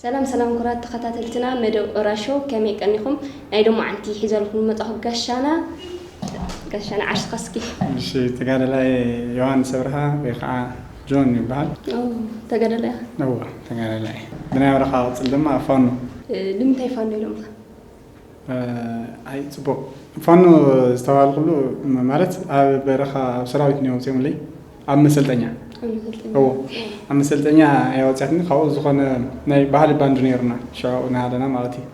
ሰላም ሰላም ክቡራት ተኸታተልትና መደብ ኦራሾ፣ ከመይ ቀኒኹም? ናይ ሎማዓንቲ ሒዘልኩም ዝመጻኹ ጋሻና፣ ጋሻና ዓርስኻ እስኪ። እሺ፣ ተጋዳላይ ዮሃንስ ኣብርሃ ወይ ከዓ ጆን ይበሃል። ኦ፣ ተጋዳላይ ኢኻ? እወ፣ ተጋዳላይ። ብናይ በረኻ ቅጽል ድማ ፋኖ። እ፣ ንምንታይ ፋኖ ኢሎምኻ? እ፣ ኣይ፣ ጽቡቕ። ፋኖ ዝተባህልኩሉ፣ ም-፣ ማለት ኣብ በረኻ፣ ኣብ ሰራዊት እዮም ኣውጺኦምለይ። ኣብ መሰልጠኛ። ኣብ መሰልጠኛ። እዎ። ኣብ መሰልጠኛ እያ ወጺኣትኒ። ካብኡ ዝኾነ ናይ ባህሊ ባንድ ነይሩና፣ ሽዑ እናሃለና ማለት እዩ።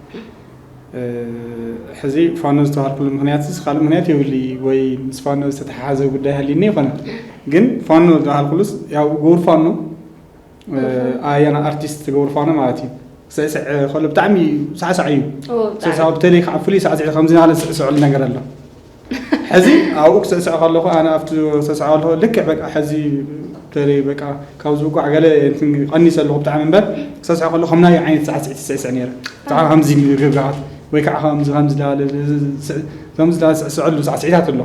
እ፣ ሕዚ ፋኖ ዝተባህልኩሉ ምኽንያትስ ካልእ ምኽንያት የብሉይ፣ ወይ ምስ ፋኖ ዝተተሓሓዘ ጉዳይ ሃልዩኒ ኣይኮነን። ግን ፋኖ ዝተባህልኩሉስ ያው ግቡር ፋኖ፣ እ፣ ኣያና ኣርቲስት ግቡር ፋኖ ማለት እዩ። ክስዕስዕ ከሎ ብጣዕሚ ሳዕሳዕ እዩ። ኦ፣ ብጣዕሚ። ሳዕሳዕ፣ በተለይ ከዓ ፍሉይ ሳዕስዒት ከምዚ እናበለ ዝስዕስዐሉ ነገር ኣሎ። ሕዚ ኣብኡ ክስዕስዕ ከለኹ፣ ኣነ ኣብቲ ክስዕስዕ ከለኹ ልክዕ በቃ ሕዚ በተለይ በቃ ካብ ዝውቃዕ ገለ እንትን ቀኒሰ ኣለኹ ብጣዕሚ እምበር፣ ክስዕስዕ ከለኹ ከም ናይ ዓይነት ሳዕስዒት ይስዕስዕ ነይረ። ብጣዕሚ ከምዚ ርግጋት ወይ ከዓ ከምዚ፣ ከምዚ ዳለ፣ ከምዚ ዳለ ዝስዕስዐሉ ሳዕስዒታት ኣሎ።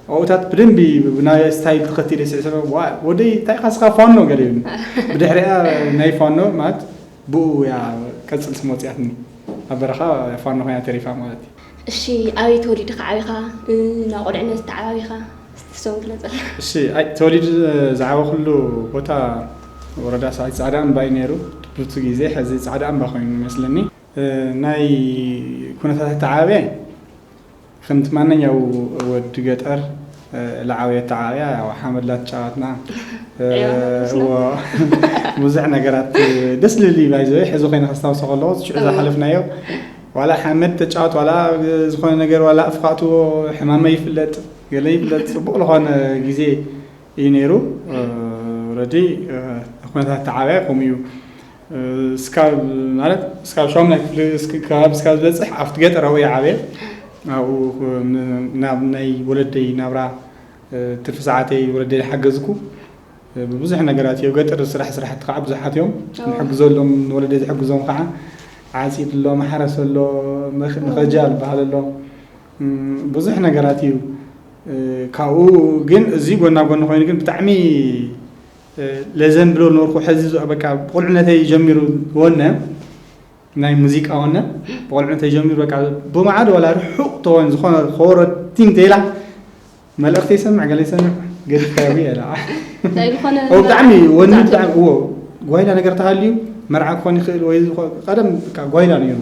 ኣብኡታት ብደንቢ ብናይ ስታይል ተኸቲለ ይስዕስዕ። ዋ፣ ወደይ እንታይ ኢኻ ስኻ ፋኖ ገለ ይብሉኒ። ብድሕሪኣ ናይ ፋኖ ማለት ብኡ እያ ቀጽል ስም ወጺኣትኒ። ኣብ በረኻ ፋኖ ኮይና ተሪፋ ማለት እዩ። እሺ፣ ኣበይ ተወሊድኻ ዓቢኻ? እ፣ ናብ ቁልዕነት ተዓባቢኻ? እስቲ እሶም ግለጸልና። እሺ፣ ኣይ፣ ተወሊዱ ዝዓበኹሉ ቦታ ወረዳ ሳሕል ጻዕዳ እምባ እዩ ነይሩ። ብቱ ግዜ፣ ሕዚ ጻዕዳ እምባ ኮይኑ ይመስለኒ። እ፣ ናይ ኩነታት ኣተዓባብያ ከምቲ ማንኛው ወዲ ገጠር፣ እ፣ ለዓብዮ ኣተዓባብያ፣ ያው ሓመድ ላተጫወትና፣ እ፣ እዮ፣ እዎ፣ ብዙሕ ነገራት ደስ ልብል እዩ። ባይዘ ሕዚ ኮይነ ከስታውሶ ከለኹ፣ ሽዑ እዎ። ዝሓለፍናዮ፣ ዋላ ሓመድ ተጫወት፣ ዋላ ዝኾነ ነገር፣ ዋላ ኣፍኻእትዎ፣ ሕማመይ ይፍለጥ፣ ገለ ይፍለጥ፣ ጽቡቕ ዝኾነ ግዜ እዩ ነይሩ። እ፣ ረዲ፣ እ፣ ኩነታት ተዓባብያ ከምኡ እዩ። እ፣ እስካብ፣ ማለት፣ እስካብ ሻሙናይ ክፍሊ እስክ-፣ ከባቢ እስካብ ዝበጽሕ ኣብቲ ገጠር ኣብኡ ይዓበየ። ኣብኡ፣ ም-፣ ናብ ናይ ወለደይ ናብራ፣ እ፣ ትርፊ ሰዓተይ ወለደይ ሓገዝኩ። እ፣ ብብዙሕ ነገራት እዩ። ገጠር ስራሕ፣ ስራሕቲ ከዓ ብዙሓት እዮም። ኣዎ። ንሕግዘሎም፣ ንወለደይ ዝሕግዞም ከዓ ዓፂድ ኣሎ፣ ማሕረስ ኣሎ፣ መኽ-፣ መኸጃ ዝበሃል ኣሎ። እም፣ ብዙሕ ነገራት እዩ። እ፣ ካብኡ ግን እዚ ጎና ጎኒ ኮይኑ ግን ብጣዕሚ፣ እ፣ ለዘን ብሎ ነበርኩ። ሕዚ ዝ-፣ በቃ ብቁልዕነተይ ጀሚሩ ወነ፣ ናይ ሙዚቃ ወነ፣ ብቁልዕነተይ ጀሚሩ በቃ ብማዕዶ ዋላ ርሑቕ ተወን ዝኾነ ከበሮ ቲንግ ተይላ መልእኽቲ ይሰምዕ፣ ገለ ይሰምዕ፣ ገዲፍካዮ እየ ኢላ። እንታይ ዝኾነ ኦ፣ ብጣዕሚ ወኒ ብጣዕሚ ብጣዕሚ፣ እዎ፣ ጓይላ ነገር ተሃልዩ መርዓ ክኾን ይኽእል ወይ ዝኾ-፣ ቀደም በቃ ጓይላ ነይሩ።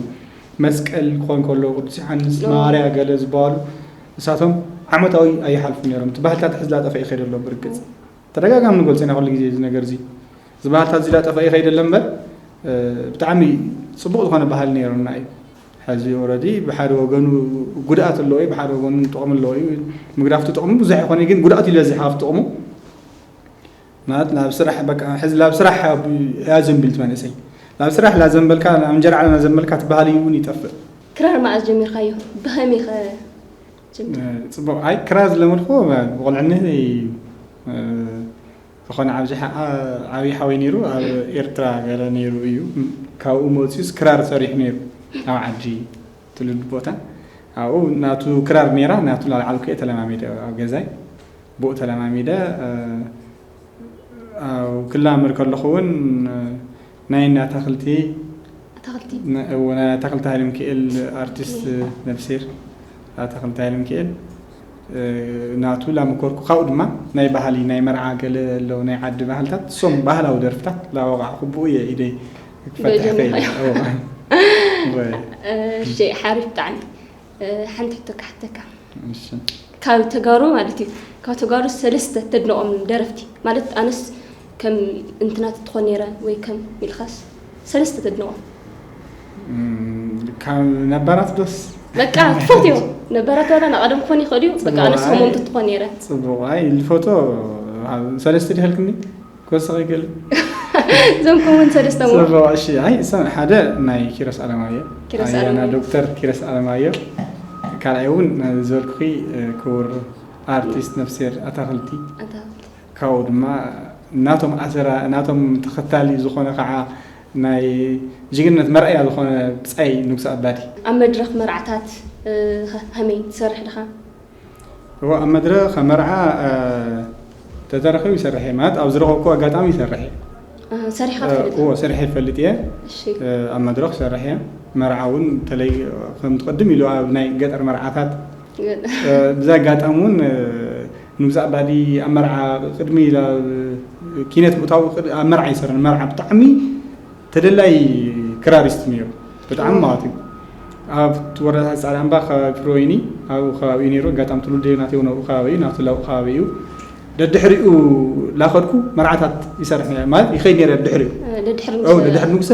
መስቀል ክኾን ከሎ ቅዱስ ዮሃንስ፣ ኦ። ማርያ ገለ ዝበሃሉ፣ ንሳቶም ዓመታዊ ኣይሓልፉ ነይሮም። እቲ ባህልታት ሕዚ ላጠፈ ይኸይድ ኣሎ። ብርግጽ ተደጋጋሚ ንገልጾ ኢና ኩሉ ግዜ እዚ ነገር እዚ። እዚ ባህልታት እዚ ላጠፈ ይኸይድ ኣሎ እምበር፣ እ፣ ብጣዕሚ ጽቡቕ ዝኾነ ባህሊ ነይሩና እዩ። ሕዚ ኦረዲ ብሓደ ወገኑ ጉድኣት ኣለዎ እዩ፣ ብሓደ ወገኑ ጥቕሚ ኣለዎ እዩ። ምግዳፍቲ ጥቕሙ ብዙሕ ይኾነ፣ ግን ጉድኣት እዩ ለዚሕ ካብ ጥቕሙ። ማለት ናብ ስራሕ በቃ፣ ሕዚ ናብ ስራሕ እያ ዘንቢልቲ መንእሰይ። ናብ ስራሕ ላዘንበልካ፣ ናብ እንጀራ ላዘንበልካ፣ እቲ ባህሊ እውን ይጠፍእ። ክራር መዓስ ጀሚርካዮ? ብኸመይ ኸ ጀሚርካ? እ፣ ጽቡቕ። ኣይ፣ ክራር ዝለመድኩዎ ብቆልዕነት እዩ። እ፣ ዝኾነ ኣብዚ ሓ-፣ ዓ-፣ ዓብዪ ሓወይ ነይሩ፣ ኣብ ኤርትራ ገለ ነይሩ እዩ። ካብኡ መፂኡስ ክራር ሰሪሑ ነይሩ፣ ኣብ ዓዲ ትውልዲ ቦታ። ኣብኡ ናቱ ክራር ነይራ፣ ናቱ ላልዓልኩ እየ ተለማሚደ ኣብ ገዛይ። ብኡ ተለማሚደ፣ እ፣ ኣብ ክላመድ ከለኹ እውን፣ እ፣ ናይ እነ ኣታኽልቲ፣ ኣታኽልቲ? ነ-፣ እዎ፣ ናይ ኣታኽልቲ ሃይለሚካኤል ኣርቲስት ኦኬ። ነብሴር ኣታኽልቲ ሃይለሚካኤል፣ እ፣ ናቱ ላመኮርኩ። ካብኡ ድማ ናይ ባህሊ፣ ናይ መርዓ ገለ ኣለዉ ናይ ዓዲ ባህልታት፣ እሶም ባህላዊ ደርፍታት ላወቃዕኩ ብኡ እየ ኢደይ ክፈትሕ ጀሚርካዮ? ከይደ። እዎ። እዎ። እሺ፣ ሓሪፍ ብጣዕሚ። እ፣ ሓንቲ ሕቶ ክሓተካ። እሺ። ካብ ተጋሩ ማለት እዩ፣ ካብ ተጋሩ ሰለስተ ተድንቖም ደረፍቲ፣ ማለት ኣነስ ከም እንትና ትኾን ነይረ ወይ ከም ኢልካስ ሰለስተ ተድንቖም? እም፣ ካብ ነባራት ዶስ? በቃ ትፈትዮ፣ ነባራት ዋላ ንቐደም ክኾን ይኽእል እዩ። በቃ ጽቡቕ፣ ኣነስ ኣይ፣ ከምኦም ትኾን ነይረ። ጽቡቕ፣ ኣይ፣ ልፈቶ፣ ኣብ ሰለስተ ዲኸልክኒ? ክወስኽ ይክእል። እዞም ከምኡውን ሰለስተ እሞ። ጽቡቕ፣ እሺ። ኣይ፣ ሰ-፣ ሓደ ናይ ኪሮስ ኣለማየሁ። ኪሮስ ኣያና ኣለማየሁ። ዶክተር ኪሮስ ኣለማየሁ። ካልኣይ እውን፣ እ፣ ዝበልኩኺ፣ እ፣ ክቡር ኣርቲስት ነፍስሄር ኣታኽልቲ። ኣታኽልቲ። ካብኡ ድማ ናቶም ኣሰራ-፣ ናቶም ተኸታሊ ዝኾነ ከዓ ናይ ጅግንነት መርኣያ ዝኾነ ብጻይ ንጉስ ኣባዲ። ኣብ መድረኽ መርዓታት፣ እ፣ ኸ-፣ ከመይ ትሰርሕ ዲኻ? እወ፣ ኣብ መድረኽ፣ ኣብ መርዓ፣ እ፣ ተተረኺቡ ይሰርሕ እየ። ማለት ኣብ ዝረኸብኩዎ ኣጋጣሚ ይሰርሕ እየ። ሰሪሕካ ትፈልጥ? እዎ፣ ሰሪሐ ይፈልጥ እየ። እሺ። ኣብ መድረኽ ሰሪሐ እየ። መርዓ እውን በተለይ ከም ትቐድም ኢሉ ኣብ ናይ ገጠር መርዓታት፣ ብዛ ኣጋጣሚ እውን ንብዛ ኣባዲ ኣብ መርዓ ቅድሚ ኢላ ኪነት ምእታው ቅድ-፣ ኣብ መርዓ ይሰርሕ። መርዓ ብጣዕሚ ተደላይ ክራሪስት ነይሩ። ብጣዕሚ ማለት እዩ። ኣብ ወረዳ ጻዕዳ እምባ ከባቢ ፍሮይኒ ኣብኡ ከባቢ እዩ ነይሩ። ኣጋጣሚ ትውልዲ ናተይ እውን ኣብኡ ከባቢ እዩ፣ ናብቲ ለውቕ ከባቢ እዩ። ደድሕሪኡ ላኸድኩ መርዓታት ይሰርሕ ነይረ፣ ማለት ይኸይድ ነይረ ደድሕሪኡ። ደድሕሪ ኦ፣ ንጉሰ። ደድሕሪ ንጉሰ።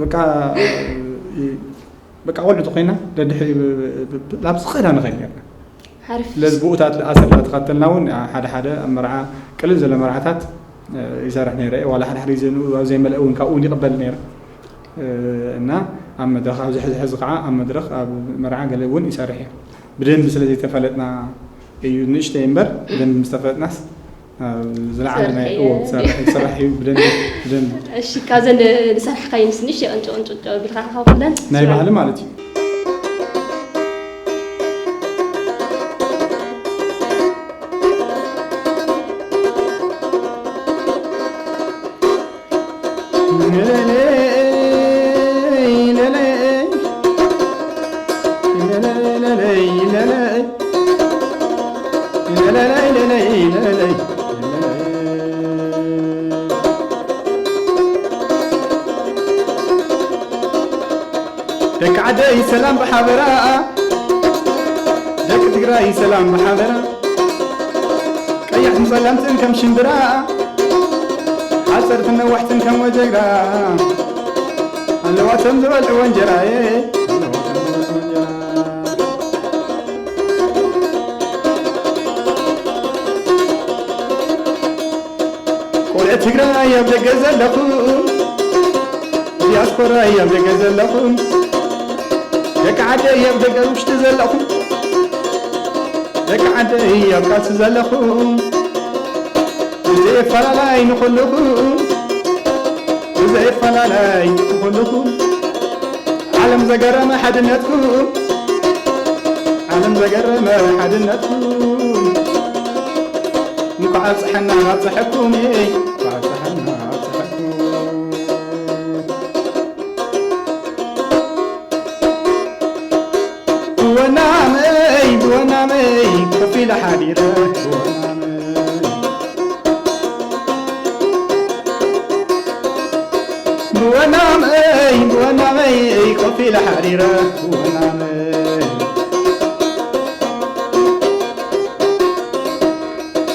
በቃ፣ በቃ ቆልዑ ተኾይና ደድሕሪ ናብ ዝኸዳ ንኸይድ ነይርና። ሓሪፍ። ስለዚ ብኡታት ኣሰር እናተኸተልና እውን ሓደ ሓደ ኣብ መርዓ ቅልል ዝበለ መርዓታት ይሰርሕ ነይረ። ዋላ ሓደ ሓደ ግዜ ንኡ ኣብ ዘይመልአ እውን ካብኡ እውን ይቕበል ነይረ። እና ኣብ መድረኽ ኣብዚ ሕዚ ሕዚ ከዓ ኣብ መድረኽ ኣብ መርዓ ገለ እውን ይሰርሕ እየ። ብደንቢ ስለ ዘይተፈለጥና እዩ፣ ንእሽተይ እምበር ብደንቢ ምስ ተፈለጥናስ ኣብ ዝለዓለ ናይ፣ ሰርሕ እዎ፣ እየ። ክሰርሕ፣ ክሰርሕ እዩ ብደንቢ፣ ብደንቢ። እሺ፣ ካብዘን ዝሰርሕካየንስ ንእሽተይ ቅንጭ ቅንጭ ኣቢልካ ካብ ኩለን ናይ ስራሕ ባህሊ ማለት እዩ። ደቂ ዓደይ ሰላም ብሓበራ፣ ደቂ ትግራይ ሰላም ብሓበራ፣ ቀያሕትን ጸለምትን ከም ሽምብራ፣ ሓጸርትን ነዋሕትን ከም ወጀግራ፣ ኣለዋቶም ዝበልዕዎ እንጀራየ፣ ኣለዋቶም ዝበልዕዎ እንጀራ። ቆልዑ ትግራይ ኣብ ደገ ዘለኹም፣ ዲያስፖራ ኣብ ደገ ዘለኹም፣ ደቂ ዓደይ ኣብ ደገ ውሽጢ ዘለኹም፣ ደቂ ዓደይ ኣብ ቃልሲ ዘለኹም፣ ብዘየፈላላይ ንኹልኹም፣ ብዘየፈላላይ ንኹልኹም፣ ዓለም ዘገረመ ሓድነትኩም፣ ዓለም ዘገረመ ሓድነትኩም። እንኳዕ ኣብፀሐና ኣብፀሐኩም፣ እንኳዕ ኣብፀሐና ኣብፀሐኩም። ብወናመይ ብወናመይ ኮፍ ኢለ ሓዲረ፣ ብወናመይ ብወናመይ ብወናመይ ኮፍ ኢለ ሓዲረ፣ ብወናመይ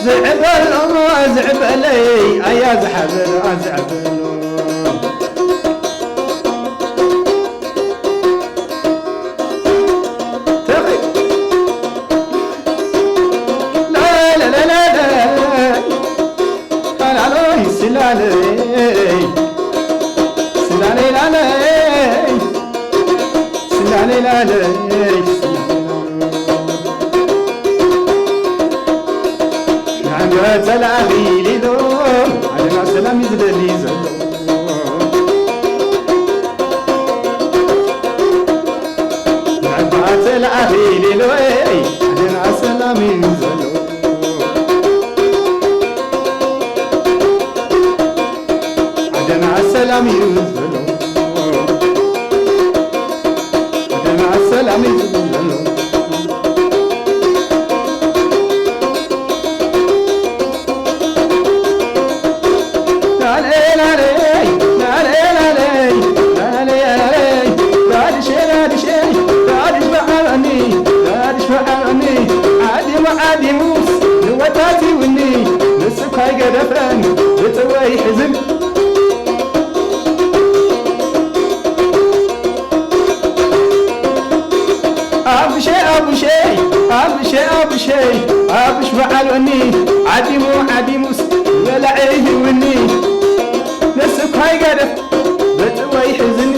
ዝዕበሎ ዝዕበለይ ኣያ ዝሓበሎ ዝዕበሎ። ንዓንገት ተላዒሉ፣ ዓለምና ሰላም እዩ ዝደሊ ዘሎ። ንዕባ ተላዒሉ፣ ዓለምና ሰላም እዩ ዘሎ። ዓደና ሰላም እዩ ዘሎ። ዓደና ሰላም እዩ ዘሎ። ላሌ ላሌ፣ ላሌ ላሌ፣ ላሌ ላሌ፣ ዳድሼ ዳድሼ፣ ዳድሽ በዓል እኒ፣ ዳድሽ በዓል እኒ፣ ዓዲሙ ዓዲሙስ ንወታት ይውኒ፣ ንሱ እኳ ኣይገደፈን ብጥወይ ሕዝን። ኣቡሼ ኣቡሼ ኣቡሼ ኣቡሼ ኣቡሽ በዓል ወኒ ዓዲሙ ዓዲሙስ በላዒ ይህውኒ ነሱ እኳ ይጋደፍ በጥወ ይሕዝኒ።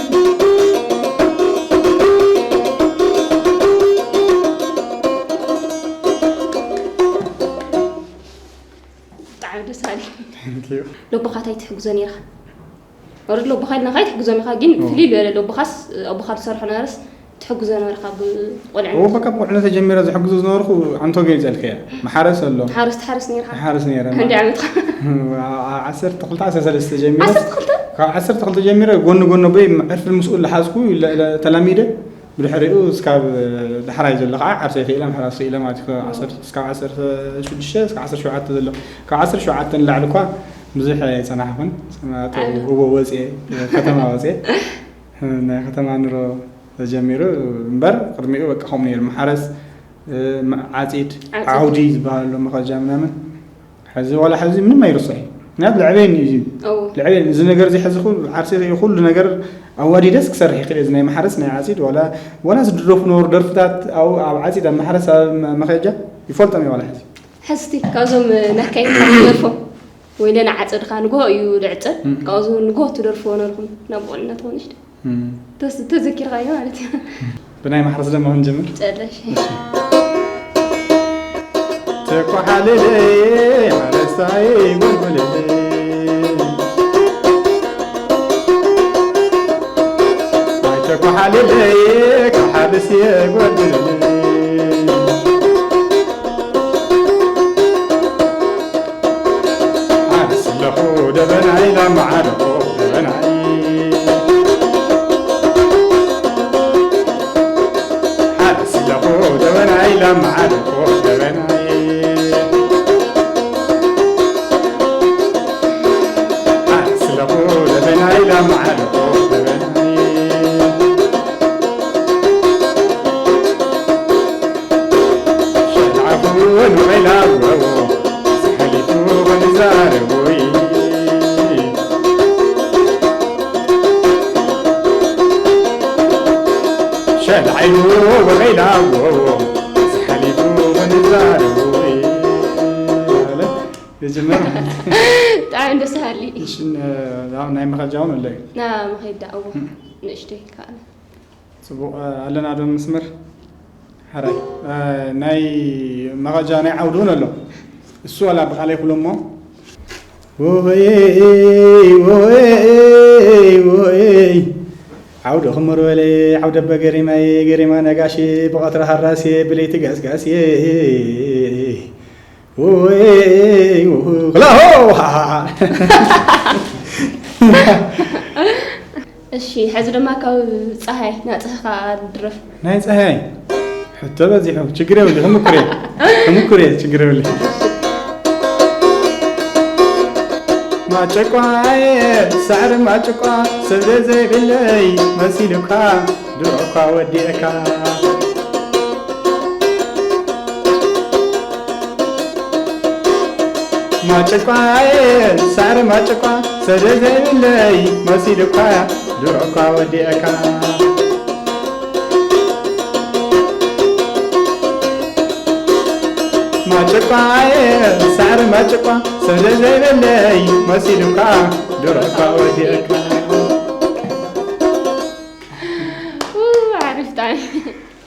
ብጣዕሚ ደስ በሃሊ። Thank you። ለቦኻ እንታይ ትሕግዞ ነይርኻ? ወረድ ለቦኻ ኢልና ካይ ትሕግዞም ኢኻ፣ ግን ኦ። ፍልይ ዝበለ ለቦኻስ፣ ኣቦኻ ዝሰርሖ ነገርስ እቲ ትሕግዞ ነበርካ ብቆልዕነት? እዎ፣ በቃ ብቆልዕነት ጀሚረ ዝሕግዞ ዝነበርኩ ኣንቶ ገይጸልከያ። መሓረስ ኣሎ። ሓረስ ትሓርስ ነይርካ? ሓረስ ነይረ። ክንደይ ዓመትካ? ዓሰርተ ክልተ ዓሰርተ ሰለስተ ጀሚረ። ዓሰርተ ክልተ? ካብ ዓሰርተ ክልተ ጀሚረ ጎኒ ጎኒ በይ ዕርፊ ምስኡ ለሓዝኩ፣ ለ-፣ ለ-፣ ተላሚደ። ብድሕሪኡ እስካብ ዳሕራይ ዘሎ ከዓ ዓርሰይ ክኢለ፣ ምሕራስ ክኢለ ማለት እዩ። ካብ ዓሰርተ፣ እስካብ ዓሰርተ ሽዱሽተ እስካብ ዓሰርተ ሸውዓተ ዘሎ። ካብ ዓሰርተ ሸውዓተ ንላዕሊ እኳ ብዙሕ ኣይጸናሕኩን። ሰማያት ዓቢ። እዎ ወፅየ፣ ከተማ ወፅየ። ናይ ከተማ ኑሮ ተጀሚሩ እምበር፣ ቅድሚኡ በቃ ከምኡ ነይሩ። ማሕረስ፣ እ፣ ማ-፣ ዓፂድ፣ ዓፂድ። ዓውዲ ዝበሃል ኣሎ፣ መኸጃ ምናምን። ሕዚ ዋላ ሕዚ ምንም ኣይርስዖ እዩ። ምክንያቱ ልዕበይን እዩ። እዎ። ልዕበይን እዚ ነገር እዚ ሕዚ ኩሉ ዓርሲ ርእዩ ኩሉ ነገር ኣዋዲደስ ክሰርሕ ይኽእል እየ። እዚ ናይ ማሕረስ ናይ ዓፂድ ዋላ፣ ዋላ ዝድረፉ ነበሩ ደርፍታት ኣብኡ ኣብ ዓፂድ ኣብ ማሕረስ ኣብ መ-፣ መኸጃ ይፈልጦም እየ ዋላ ሕዚ። ሕዝቲ ካብዞም ነካይ ትደርፎ ወይ ለና ዓፀድኻ ንግሆ እዩ ልዕፀድ። እም። ካብዚ ንግሆ ትደርፍዎ ነርኩም ናብ ቁልዕነትኩም ንሽጢ። እም። ተስ-፣ ተዘኪርካዮ ማለት እዩ። ብናይ ማሕረስ ደማ ክንጀምር። ጨለሽ። እሺ። ተኳሓልለይ ሓረስታይ ጎልጎለለይ። ኣይ ተኳሓልለይ ክሓርስ እየ ጎልጎለለይ። ሓርስ ኣለኹ ደበናይ ላማዓለኹ ደበናይ። ሓርስ ኣለኹ ደበናይ ላማዓለኹ ደበናይ። ሓርስ ኣለኹ ደበናይ ላማዓለኹ ደበናይ። ሸልዓፉ ንበይላዎ፣ ዝሓሊፉ ክንዛረቡይ። ሸልዓይሉ ወበይላዎ፣ ዝሓሊፉ ክንዛረቡይ። ይጅመር። ብጣዕሚ ደስ በሃሊ። እሺ፣ ን-፣ ያው ናይ መኸጃውን ኣለዩ። ና መኸዳ፣ እዎ። እም። ንእሽተይ ከኣለ። ጽቡቕ፣ ኣለና ዶ መስመር? ሓራይ፣ እ፣ ናይ መቐጃ ናይ ዓውዲ እውን ኣሎ። እሱ ዋላ ብቓለይ ክብሎ እሞ። ወሆየይ፣ ወሆየይ፣ ወሆየይ። ዓውዲ ክምር በለይ፣ ዓውዲ ኣባ ገሪማይ፣ ገሪማ ነጋሽ፣ ብቐትሪ ሃራሴ፣ ብለይቲ ጋስጋሴ። ውይ፣ ውይ፣ ክላሆ! እሺ፣ ሕዚ ድማ ካብ ጸሃይ ናጽህኻ ድረፍ። ናይ ጸሃይ ሕቶ በዚሑ። ችግር የብሉ፣ ክምኩር እየ። ክምኩር እየ፣ ችግር የብሉ። ማጨቋ እየ፣ ሳዕሪ ማጨቋ፣ ሰብ ዘይብለይ መሲሉካ፣ ድሮ እኳ ወዲእካ። ማጨቋ፣ ሳዕሪ ማጨቋ፣ ሰደ ዘይብለይ መሲሉካ፣ ድሮ እኳ ወዲእካ። ማጨቋ፣ ሳዕሪ ማጨቋ፣ ሰደ ዘይብለይ መሲሉካ፣ ድሮ እኳ ወዲእካ። ኡ፣ ኣሪፍ ብጣዕሚ።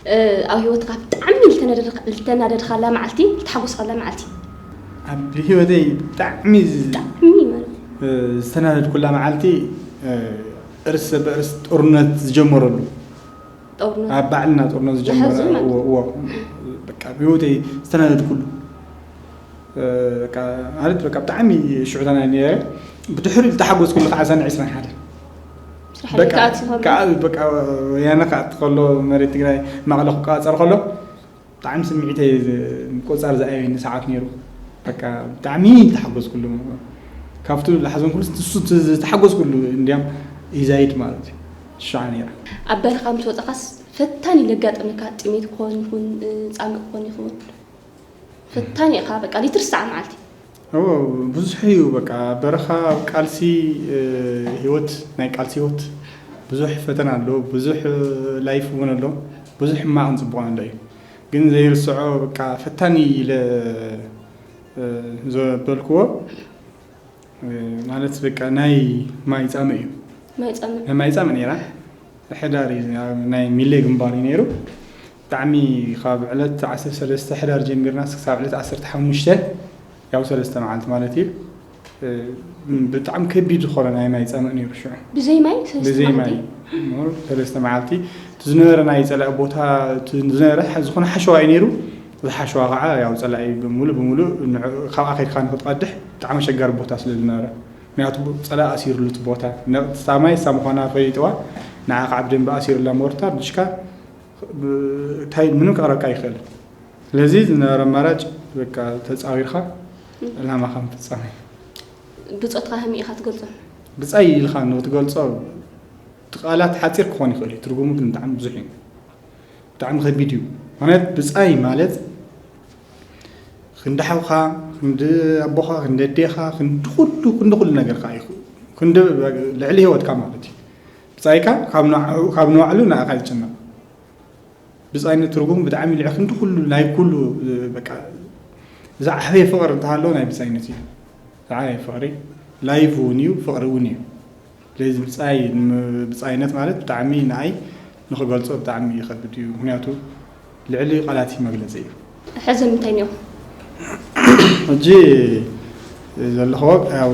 እ፣ ኣብ ህይወትካ ብጣዕሚ ልተነደድካ-፣ ልተናደድካላ መዓልቲ፣ ልተሓጎስካላ መዓልቲ? ኣብ ህይወተይ ብጣዕሚ ዝ-፣ ብጣዕሚ ማለት? እ፣ ዝተናደድኩላ መዓልቲ፣ እ፣ እርስ በእርስ ጦርነት ዝጀመረሉ። ጦርነት? ኣብ ባዕልና ጦርነት ዝጀመረ፣ ዝሓዝን ማለት? እዎ፣ እዎ። በቃ፣ ኣብ ህይወተይ ዝተናደድኩሉ። እ፣ በቃ፣ ማለት በቃ ብጣዕሚ ሽዑ ተናዲደ ነይረ። ብድሕሪኡ ዝተሓጎስኩሉ ከዓ ሰነ ዕስራን ሓደን። ስራሕ በቃ፣ ከኣ ትኸውን። ከዓ በቃ ወያነ ክኣቲ ከሎ፣ መሬት ትግራይ መቐለ ክቆጻጸር ከሎ ብጣዕሚ ስምዒተይ ዝ-፣ ምቁጽጻር ዝኣበየኒ ሰዓት ነይሩ። በቃ ብጣዕሚ ዝተሓጎስኩሉ፣ ካብቱ ዝሓዘንኩሉ ንሱ እቲ ዝተሓጎስኩሉ እንዲያም ይዛይድ ማለት እዩ። ሽዓ ነይራ። ኣብ በረኻ ምስ ወጻኻስ ፈታኒ ለጋጠመካ ጥሜት ክኾን ይኹን፣ እ፣ ጻምእ ክኾን ይኹን? ፈታኒ ኢኻ፣ በቃ፣ ዘይትርሳዕ መዓልቲ። እዎ፣ ብዙሕ እዩ፣ በቃ፣ በረኻ፣ ቃልሲ፣ እ፣ ህይወት፣ ናይ ቃልሲ ህይወት ብዙሕ ፈተና ኣሎ፣ ብዙሕ ላይፍ እውን ኣሎ፣ ብዙሕ ሕማቕን ጽቡቕን ኣሎ እዩ። ግን ዘይርስዖ፣ በቃ፣ ፈታኒ ኢለ፣ እ፣ ዘበልክዎ፣ እ፣ ማለት፣ በቃ፣ ናይ ማይ ጻምእ እዩ። ማይ ጻምእ። ናይ ማይ ጻምእ ነይራ። ሕዳር እዩ፣ ኣብ ናይ ሚሌ ግንባር እዩ ነይሩ። ብጣዕሚ ካብ ዕለት ዓሰርተ ሰለስተ ሕዳር ጀሚርና ክሳብ ዕለት ዓሰርተ ሓሙሽተ፣ ያው ሰለስተ መዓልቲ ማለት እዩ። ብጣዕሚ ከቢድ ዝኾነ ናይ ማይ ፃምእ ነይሩ ሽዑ። ብዘይ ማይ ሰለስተ ብዘይ ማይ መዓልቲ? እሞ ሰለስተ መዓልቲ እቲ ዝነበረ ናይ ፀላኢ ቦታ እቲ ዝነበረ ዝኾነ ሓሸዋ እዩ ነይሩ። እዚ ሓሸዋ ከዓ ያው ፀላኢ ሙሉእ ብሙሉእ ንዕ- ካብኣ ከይድካ ንክትቐድሕ ብጣዕሚ ኣሸጋሪ ቦታ ስለ ዝነበረ፣ ምክንያቱ ፀላኢ ኣሲሩሉ እቲ ቦታ፣ ነቕፅታ ማይ እሳ ምዃና ፈሊጥዋ፣ ንዓ ከዓ ብደንቢ ኣሲሩላ ሞርታር ድሽካ እንታይ ምንም ክቕረብካ ኣይኽእልን። ስለዚ ዝነበረ ኣማራጭ በቃ ተፃዊርካ ዕላማኻ ምፍፃም እዩ። ብፆትካ ከመይ ኢኻ ትገልጾ? ብፃይ ኢልካ ንክትገልፆ እቲ ቃላት ሓፂር ክኾን ይኽእል እዩ፣ ትርጉሙ ግን ብጣዕሚ ብዙሕ እዩ። ብጣዕሚ ከቢድ እዩ። ማለት ብፃይ ማለት ክንዲ ሓውካ፣ ክንዲ ኣቦኻ፣ ክንዲ ኣዴኻ፣ ክንዲ ኩሉ ክንዲ ኩሉ ነገርካ እዩ። ክንዲ ልዕሊ ህይወትካ ማለት እዩ። ብፃይካ ካብ ንባዕሉ ንኣኻ ይጭነቕ። ብፃይነት ትርጉሙ ብጣዕሚ ልዕ ክንዲ ኩሉ ናይ ኩሉ በቃ ዝዓበየ ፍቕሪ እንተሃለዎ ናይ ብፃይነት እዩ። ዝዓበየ ፍቕሪ ላይፍ እውን እዩ፣ ፍቕሪ እውን እዩ። ስለዚ ብፃይ ብፃይነት ማለት ብጣዕሚ ንኣይ ንክገልፆ ብጣዕሚ ይኸብድ እዩ። ምክንያቱ ልዕሊ ቃላት መግለፂ እዩ። ሕዚ እንታይ እኒኦ? ሕጂ ዘለኹዎ ያው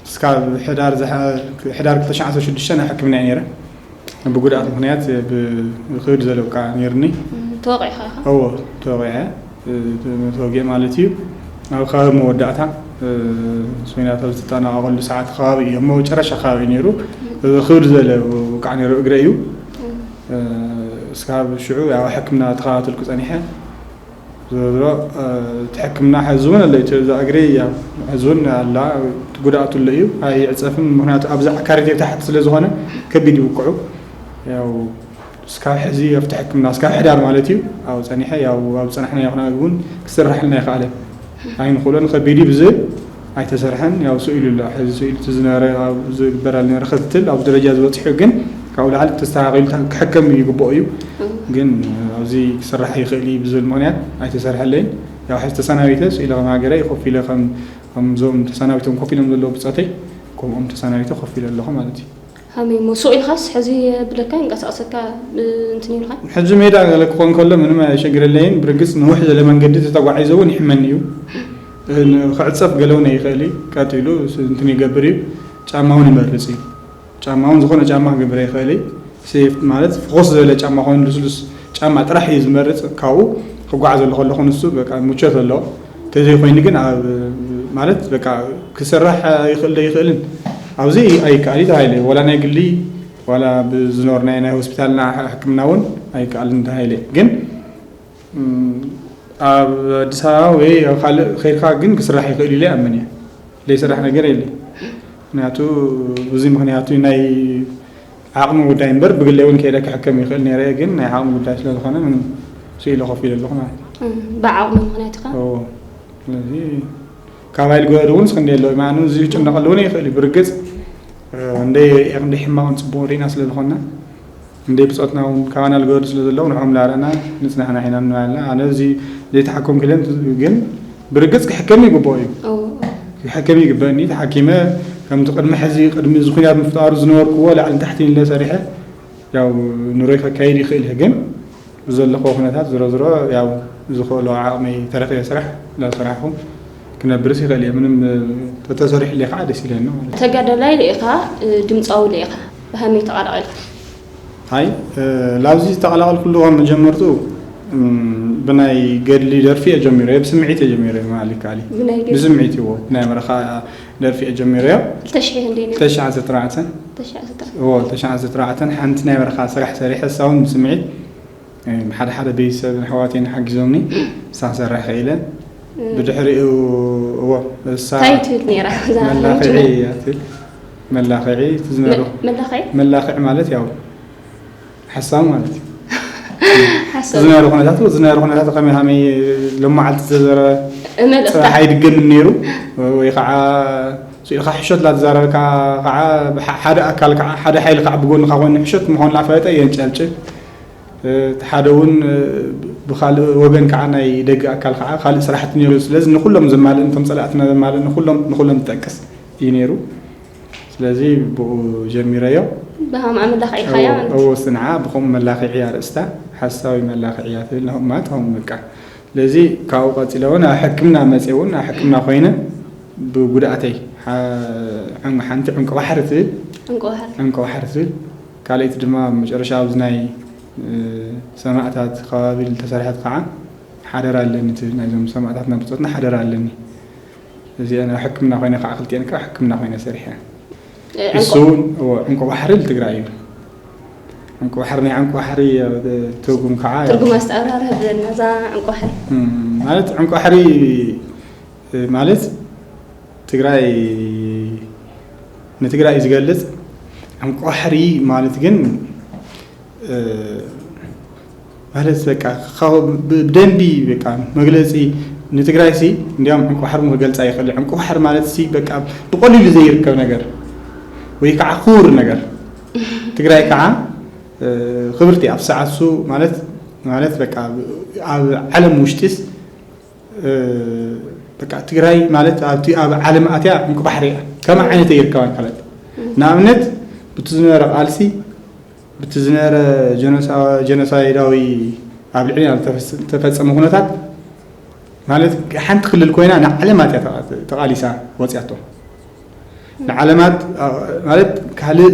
እስካብ ሕዳር ዝሓ- ሕዳር ክልተ ሺሕ ዓሰርተ ሽዱሽተ ናይ ሕክምና እየ ነይረ። ብጉድኣት ምክንያት ብክብድ ዘለብካ ነይርኒ። ተወቂዕካ ኢኻ? እዎ ተወቂዐ። ተወጊአ ማለት እዩ። ኣብ ከባቢ መወዳእታ ሶይናት ኣብ ዝጠናቐቐሉ ሰዓት ከባቢ እዩ፣ ኣብ መጨረሻ ከባቢ እዩ ነይሩ። ክብድ ዘለ ውቃዕ ነይሩ እግረ እዩ። እስካብ ሽዑ ያው ሕክምና ተኸታተልኩ ፀኒሐ። ዞሮ ዞሮ እቲ ሕክምና ሕዚ እውን ኣሎ፣ እቲ እዛ እግረይ እያ ሕዚ እውን ኣላ፣ እቲ ጉድኣቱ ኣሎ እዩ፣ ኣይዕፀፍን። ምክንያቱ ኣብዛ ካሬት ታሕቲ ስለ ዝኾነ ከቢድ ይውቅዑ። ያው እስካብ ሕዚ ኣብቲ ሕክምና እስካብ ሕዳር ማለት እዩ ኣብ ፀኒሐ፣ ያው ኣብ ፀናሕና ይኹን እውን ክስራሕልና ይኽኣለ ኣይንኽእሎን፣ ከቢድ እዩ ብዝብል ኣይተሰርሐን። ያው ስኢሉ ኣሎ፣ ሕዚ ስኢሉ እቲ ዝነበረ ኣብ ዝግበራል ነበረ ክትትል ኣብ ደረጃ ዝበፅሑ ግን ካብኡ ላዕሊ ተስተኻኺሉ ክሕከም ይግብኦ እዩ። ግን ኣብዚ ክስራሕ ይኽእል እዩ ብዝብል ምኽንያት ኣይተሰርሐለይን። ያው ሕዚ ተሰናቢተ ስኢለ ከም ሃገረይ ኮፍ ኢለ ከም ከምዞም ተሰናቢቶም ኮፍ ኢሎም ዘለዉ ብፆተይ ከምኦም ተሰናቢተ ኮፍ ኢለ ኣለኹ ማለት እዩ። ሃመይ ሞ ሱቕ ኢልካስ ሕዚ የብለካ ይንቀሳቐሰካ እንትን ኢልካ? ሕዚ ሜዳ ገለ ክኾን ከሎ ምንም ኣየሸግረለይን። ብርግፅ ንውሕ ዘለ መንገዲ ተተጓዒዘ እውን ይሕመኒ እዩ። ክዕፀፍ ገለ እውን ኣይኽእል እዩ። ቀጢሉ እንትን ይገብር እዩ። ጫማ እውን ይመርፅ እዩ። ጫማ እውን ዝኾነ ጫማ ክገብር ኣይኽእል እዩ። ሴፍ ማለት ፍኹስ ዝበለ ጫማ ኮይኑ ልስሉስ ጫማ ጥራሕ እዩ ዝመርፅ። ካብኡ ክጓዓዘሉ ከለኹ ንሱ በቃ ምቾት ኣለዎ። ተዘይኮይኑ ግን ኣብ ማለት በቃ ክስራሕ ይኽእል ዶ ይኽእልን ኣብዚ ኣይከኣል እዩ ተባሂለ። ዋላ ናይ ግሊ ዋላ ብዝኖርናዮ ናይ ሆስፒታልና ሕክምና እውን ኣይከኣልን ተባሂለ። ግን ኣብ ኣዲስ ኣበባ ወይ ኣብ ካልእ ከይድካ ግን ክስራሕ ይኽእል ኢለ ይኣምን እየ። ዘይስራሕ ነገር የለ። ምክንያቱ ብዙ ምክንያቱ ናይ ዓቕሚ ጉዳይ እምበር ብግለይ እውን ከይደ ክሕከም ይኽእል ነይረ እየ። ግን ናይ ዓቕሚ ጉዳይ ስለ ዝኾነ ምንም ስኢለ ኮፍ ኢለ ኣለኹ ማለት እዩ። ብዓቕሚ ምክንያት ኢኻ? እዎ። ስለዚ ካባይ ልገበሩ እውን ስክንደ ኣለዎ። ማኑ እዚ ይጭነቐሉ እውን ይኽእል እዩ። ብርግፅ እንደ እንደ ሕማቕን ፅቡቕ ሪና ስለ ዝኾንና እንደ ብፆትና እውን ካባና ልገበሩ ስለ ዘለዉ ንዕኦም ላረና ንፅናሕና ሒና ንባልና ኣነ እዚ ዘይተሓከምኩ ኢለን ግን ብርግፅ ክሕከም ይግብኦ እዩ። ክሕከም ይግበእኒ ተሓኪመ ከምቲ ቅድሚ ሕዚ ቅድሚ እዚ ኩናት ምፍጣሩ ዝነበርክዎ ላዕሊ ታሕቲ ኢለ ሰሪሐ ያው ኑሮይ ከካይድ ይኽእል እየ። ግን ብዘለኽዎ ኩነታት ዝሮ ዝሮ ያው ዝኽእሎ ዓቕመይ ተረኺበ ስራሕ እንዳሰራሕኹ ክነብርስ ይኽእል እየ። ምንም ተተሰሪሕለይ ከዓ ደስ ኢለኒ ማለት እዩ። ተጋዳላይ ኢኻ፣ ድምፃዊ ኢኻ፣ ብኸመይ ተቐላቒልካ? ኣይ ላብዚ ዝተቐላቐልኩሉ ካብ መጀመርትኡ ብናይ ገድሊ ደርፊ እየ ጀሚረ፣ ብስምዒት እየ ጀሚረ ማለት ይከኣል እዩ። ብናይ ገድሊ? ብስምዒት እዎ፣ ብናይ መርኻ ደርፊ እየ ጀሚረዮ። ክልተ ሽሕ ክንደይ ነይሩ? ክልተ ሽሕ ዓሰርተ ኣርባዕተ። ክልተ ሽሕ ዓሰርተ ኣርባዕተ። እዎ፣ ክልተ ሽሕ ዓሰርተ ኣርባዕተ ሓንቲ ናይ መርኻ ስራሕ ሰሪሐ፣ እሳ እውን ብስምዒት ሓደ ሓደ ቤተሰብ ኣሕዋተይን ሓጊዞምኒ እሳ ክሰርሕ ክኢለ። ብድሕሪኡ እዎ እሳ እንታይ ትብል ነይራ? እዛ መላኽዒ መጀመርያ- እያ ትብል። መላኽዒ እቲ ዝነበሩ መ- መላኽዒ? መላኽዒ ማለት ያው ሓሳብ ማለት እዩ። ሓሳብ። ዝነበረ ኩነታት ዝነበረ ኩነታት ከመይ ከመይ ሎማዓልቲ ዝተዘረበ መልእኽቲ። ፅባሕ ኣይድገምን ነይሩ ወይ ከዓ ስኢልካ ሕሾት ላተዛረብካ ከዓ ብሓ- ሓደ ኣካል ከዓ ሓደ ሓይሊ ከዓ ብጎንካ ኮይኑ ሕሾት ምዃኑ ላፈለጠ የንጨልጭል። እቲ ሓደ እውን ብካልእ ወገን ከዓ ናይ ደገ ኣካል ከዓ ካልእ ስራሕቲ ነይሩ። ስለዚ ንኩሎም ዘማልእ፣ ነቶም ፀላእትና ዘማልእ ንኩሎም ንኩሎም ዝጠቅስ እዩ ነይሩ። ስለዚ ብኡ ጀሚረዮ። ብሃምኣ መላኽዒ ኢልካያ ማለት እዩ። እዎ፣ ስንዓ ብኸምኡ መላኽዒ ኣርእስታ ሓሳዊ መላኽዒ እያ ትብል፣ ንኸምኡ ማለት ከምኡ በቃ። ስለዚ ካብኡ ቀፂለ እውን ኣብ ሕክምና መፅየ እውን ኣብ ሕክምና ኮይነ ብጉድኣተይ ሓ- ዕን- ሓንቲ ዕንቂ ባሕሪ ትብል ዕንቂ ባሕሪ ዕንቂ ባሕሪ ትብል ካልኣይቲ ድማ መጨረሻ ኣብዚ ናይ እ፣ ሰማእታት ከባቢ ዝተሰርሐት ከዓ ሓደራ ኣለኒ ትብል ናይዞም ሰማእታትና ብፆትና ሓደራ ኣለኒ። እዚአን ኣብ ሕክምና ኮይነ ከዓ ክልቲአን ከዓ ሕክምና ኮይነ ሰሪሐ። እ፣ እሱ ዕንቁ- እውን እዎ፣ ዕንቁ ባሕሪ ንትግራይ እዩ። ዕንቁ ባሕሪ ናይ ዕንቁ ባሕሪ እ፣ ትርጉም ከዓ ትርጉም ኣስተኣብራሪ ህብለና እዛ ዕንቁ ባሕሪ እም፣ ማለት ዕንቁ ባሕሪ እ፣ ማለት ትግራይ ንትግራይ እዩ ዝገልፅ። ዕንቁ ባሕሪ ማለት ግን እ፣ ማለት በቃ ካብ ብ- ብደንቢ በቃ መግለፂ ንትግራይ ሲ እንዲያውም ዕንቁ ባሕሪ ክገልፃ ይኽእል። ዕንቁ ባሕሪ ማለት ሲ በቃ ብቐሊሉ ዘይርከብ ነገር ወይ ከዓ ክቡር ነገር ትግራይ ከዓ እ፣ ክብርቲ ኣብ ሰዓት ሱ ማለት ማለት በቃ ኣብ ዓለም ውሽጢስ እ፣ በቃ ትግራይ ማለት ኣብቲ ኣብ ዓለም ኣትያ ዕንቁ ባሕሪ እያ። ከማ ዓይነት ኣይርከባን ካልኣት ንኣብነት ብቲ ዝነበረ ቃልሲ ብቲ ዝነበረ ጀኖሳ- ጀኖሳይዳዊ ኣብ ልዕሊና ዝተፈስ- ዝተፈጸመ ኩነታት ማለት ሓንቲ ክልል ኮይና ንዓለም ኣትያ ተቓ- ተቓሊሳ ወፅያቶ ንዓለማት ኣ- ማለት ካልእ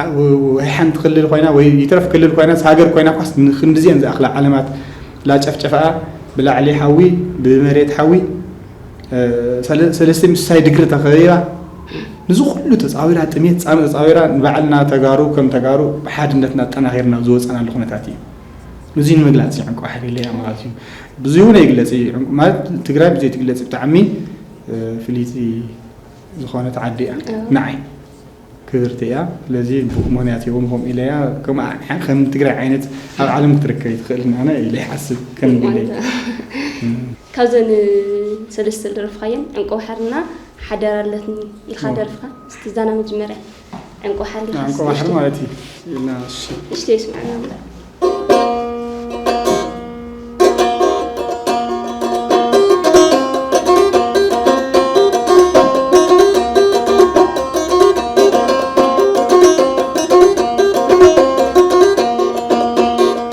ኣ- ወ- ወይ ሓንቲ ክልል ኮይና ወይ ይትረፍ ክልል ኮይና ሃገር ኮይና ኳስ ንክንድዚአን ዝኣኽላ ዓለማት ላጨፍጨፈኣ ብላዕሊ ሓዊ ብመሬት ሓዊ እ፣ ሰለ- ሰለስተ ሚእቲ ስሳይ ድግሪ ተኸቢባ ንዚ ኩሉ ተፃዊራ ጥሜት ፃም ተፃዊራ ንባዕልና ተጋሩ ከም ተጋሩ ብሓድነትና ኣጠናኺርና ዝወፀናሉ ኩነታት እዩ። እዚ ንምግላፅ እዩ ዕንቋ ሓሪለያ ማለት እዩ። ብዙ እውን ኣይግለፅ እዩ። ዕንቁ- ማለት ትግራይ ብዘይ ትግለፅ ብጣዕሚ እ፣ ፍልይቲ ዝኾነት ዓዲ እያ እዎ። ንዓይ ክብርቲ እያ። ስለዚ ብኡ ምክንያት እውን ከምኡ ኢለያ ከም ዓ- ከም ትግራይ ዓይነት ኣብ ዓለም ክትርከብ ትኽእል ኣነ ኢለ ይሓስብ ከም ግለይ። ካብዘን ሰለስተ ዝደረፍካየን ዕንቆ ባሕርና ሓደራ ኣለትኒ ኢልካ እዎ። ደርፍካ እስቲ ዛና መጀመርያ ዕንቆ ሓሪ ኢልካ ዕንቆ ባሕሪ ማለት እዩ ኢልና እሺ። ንሽተ ይስምዐና እምበር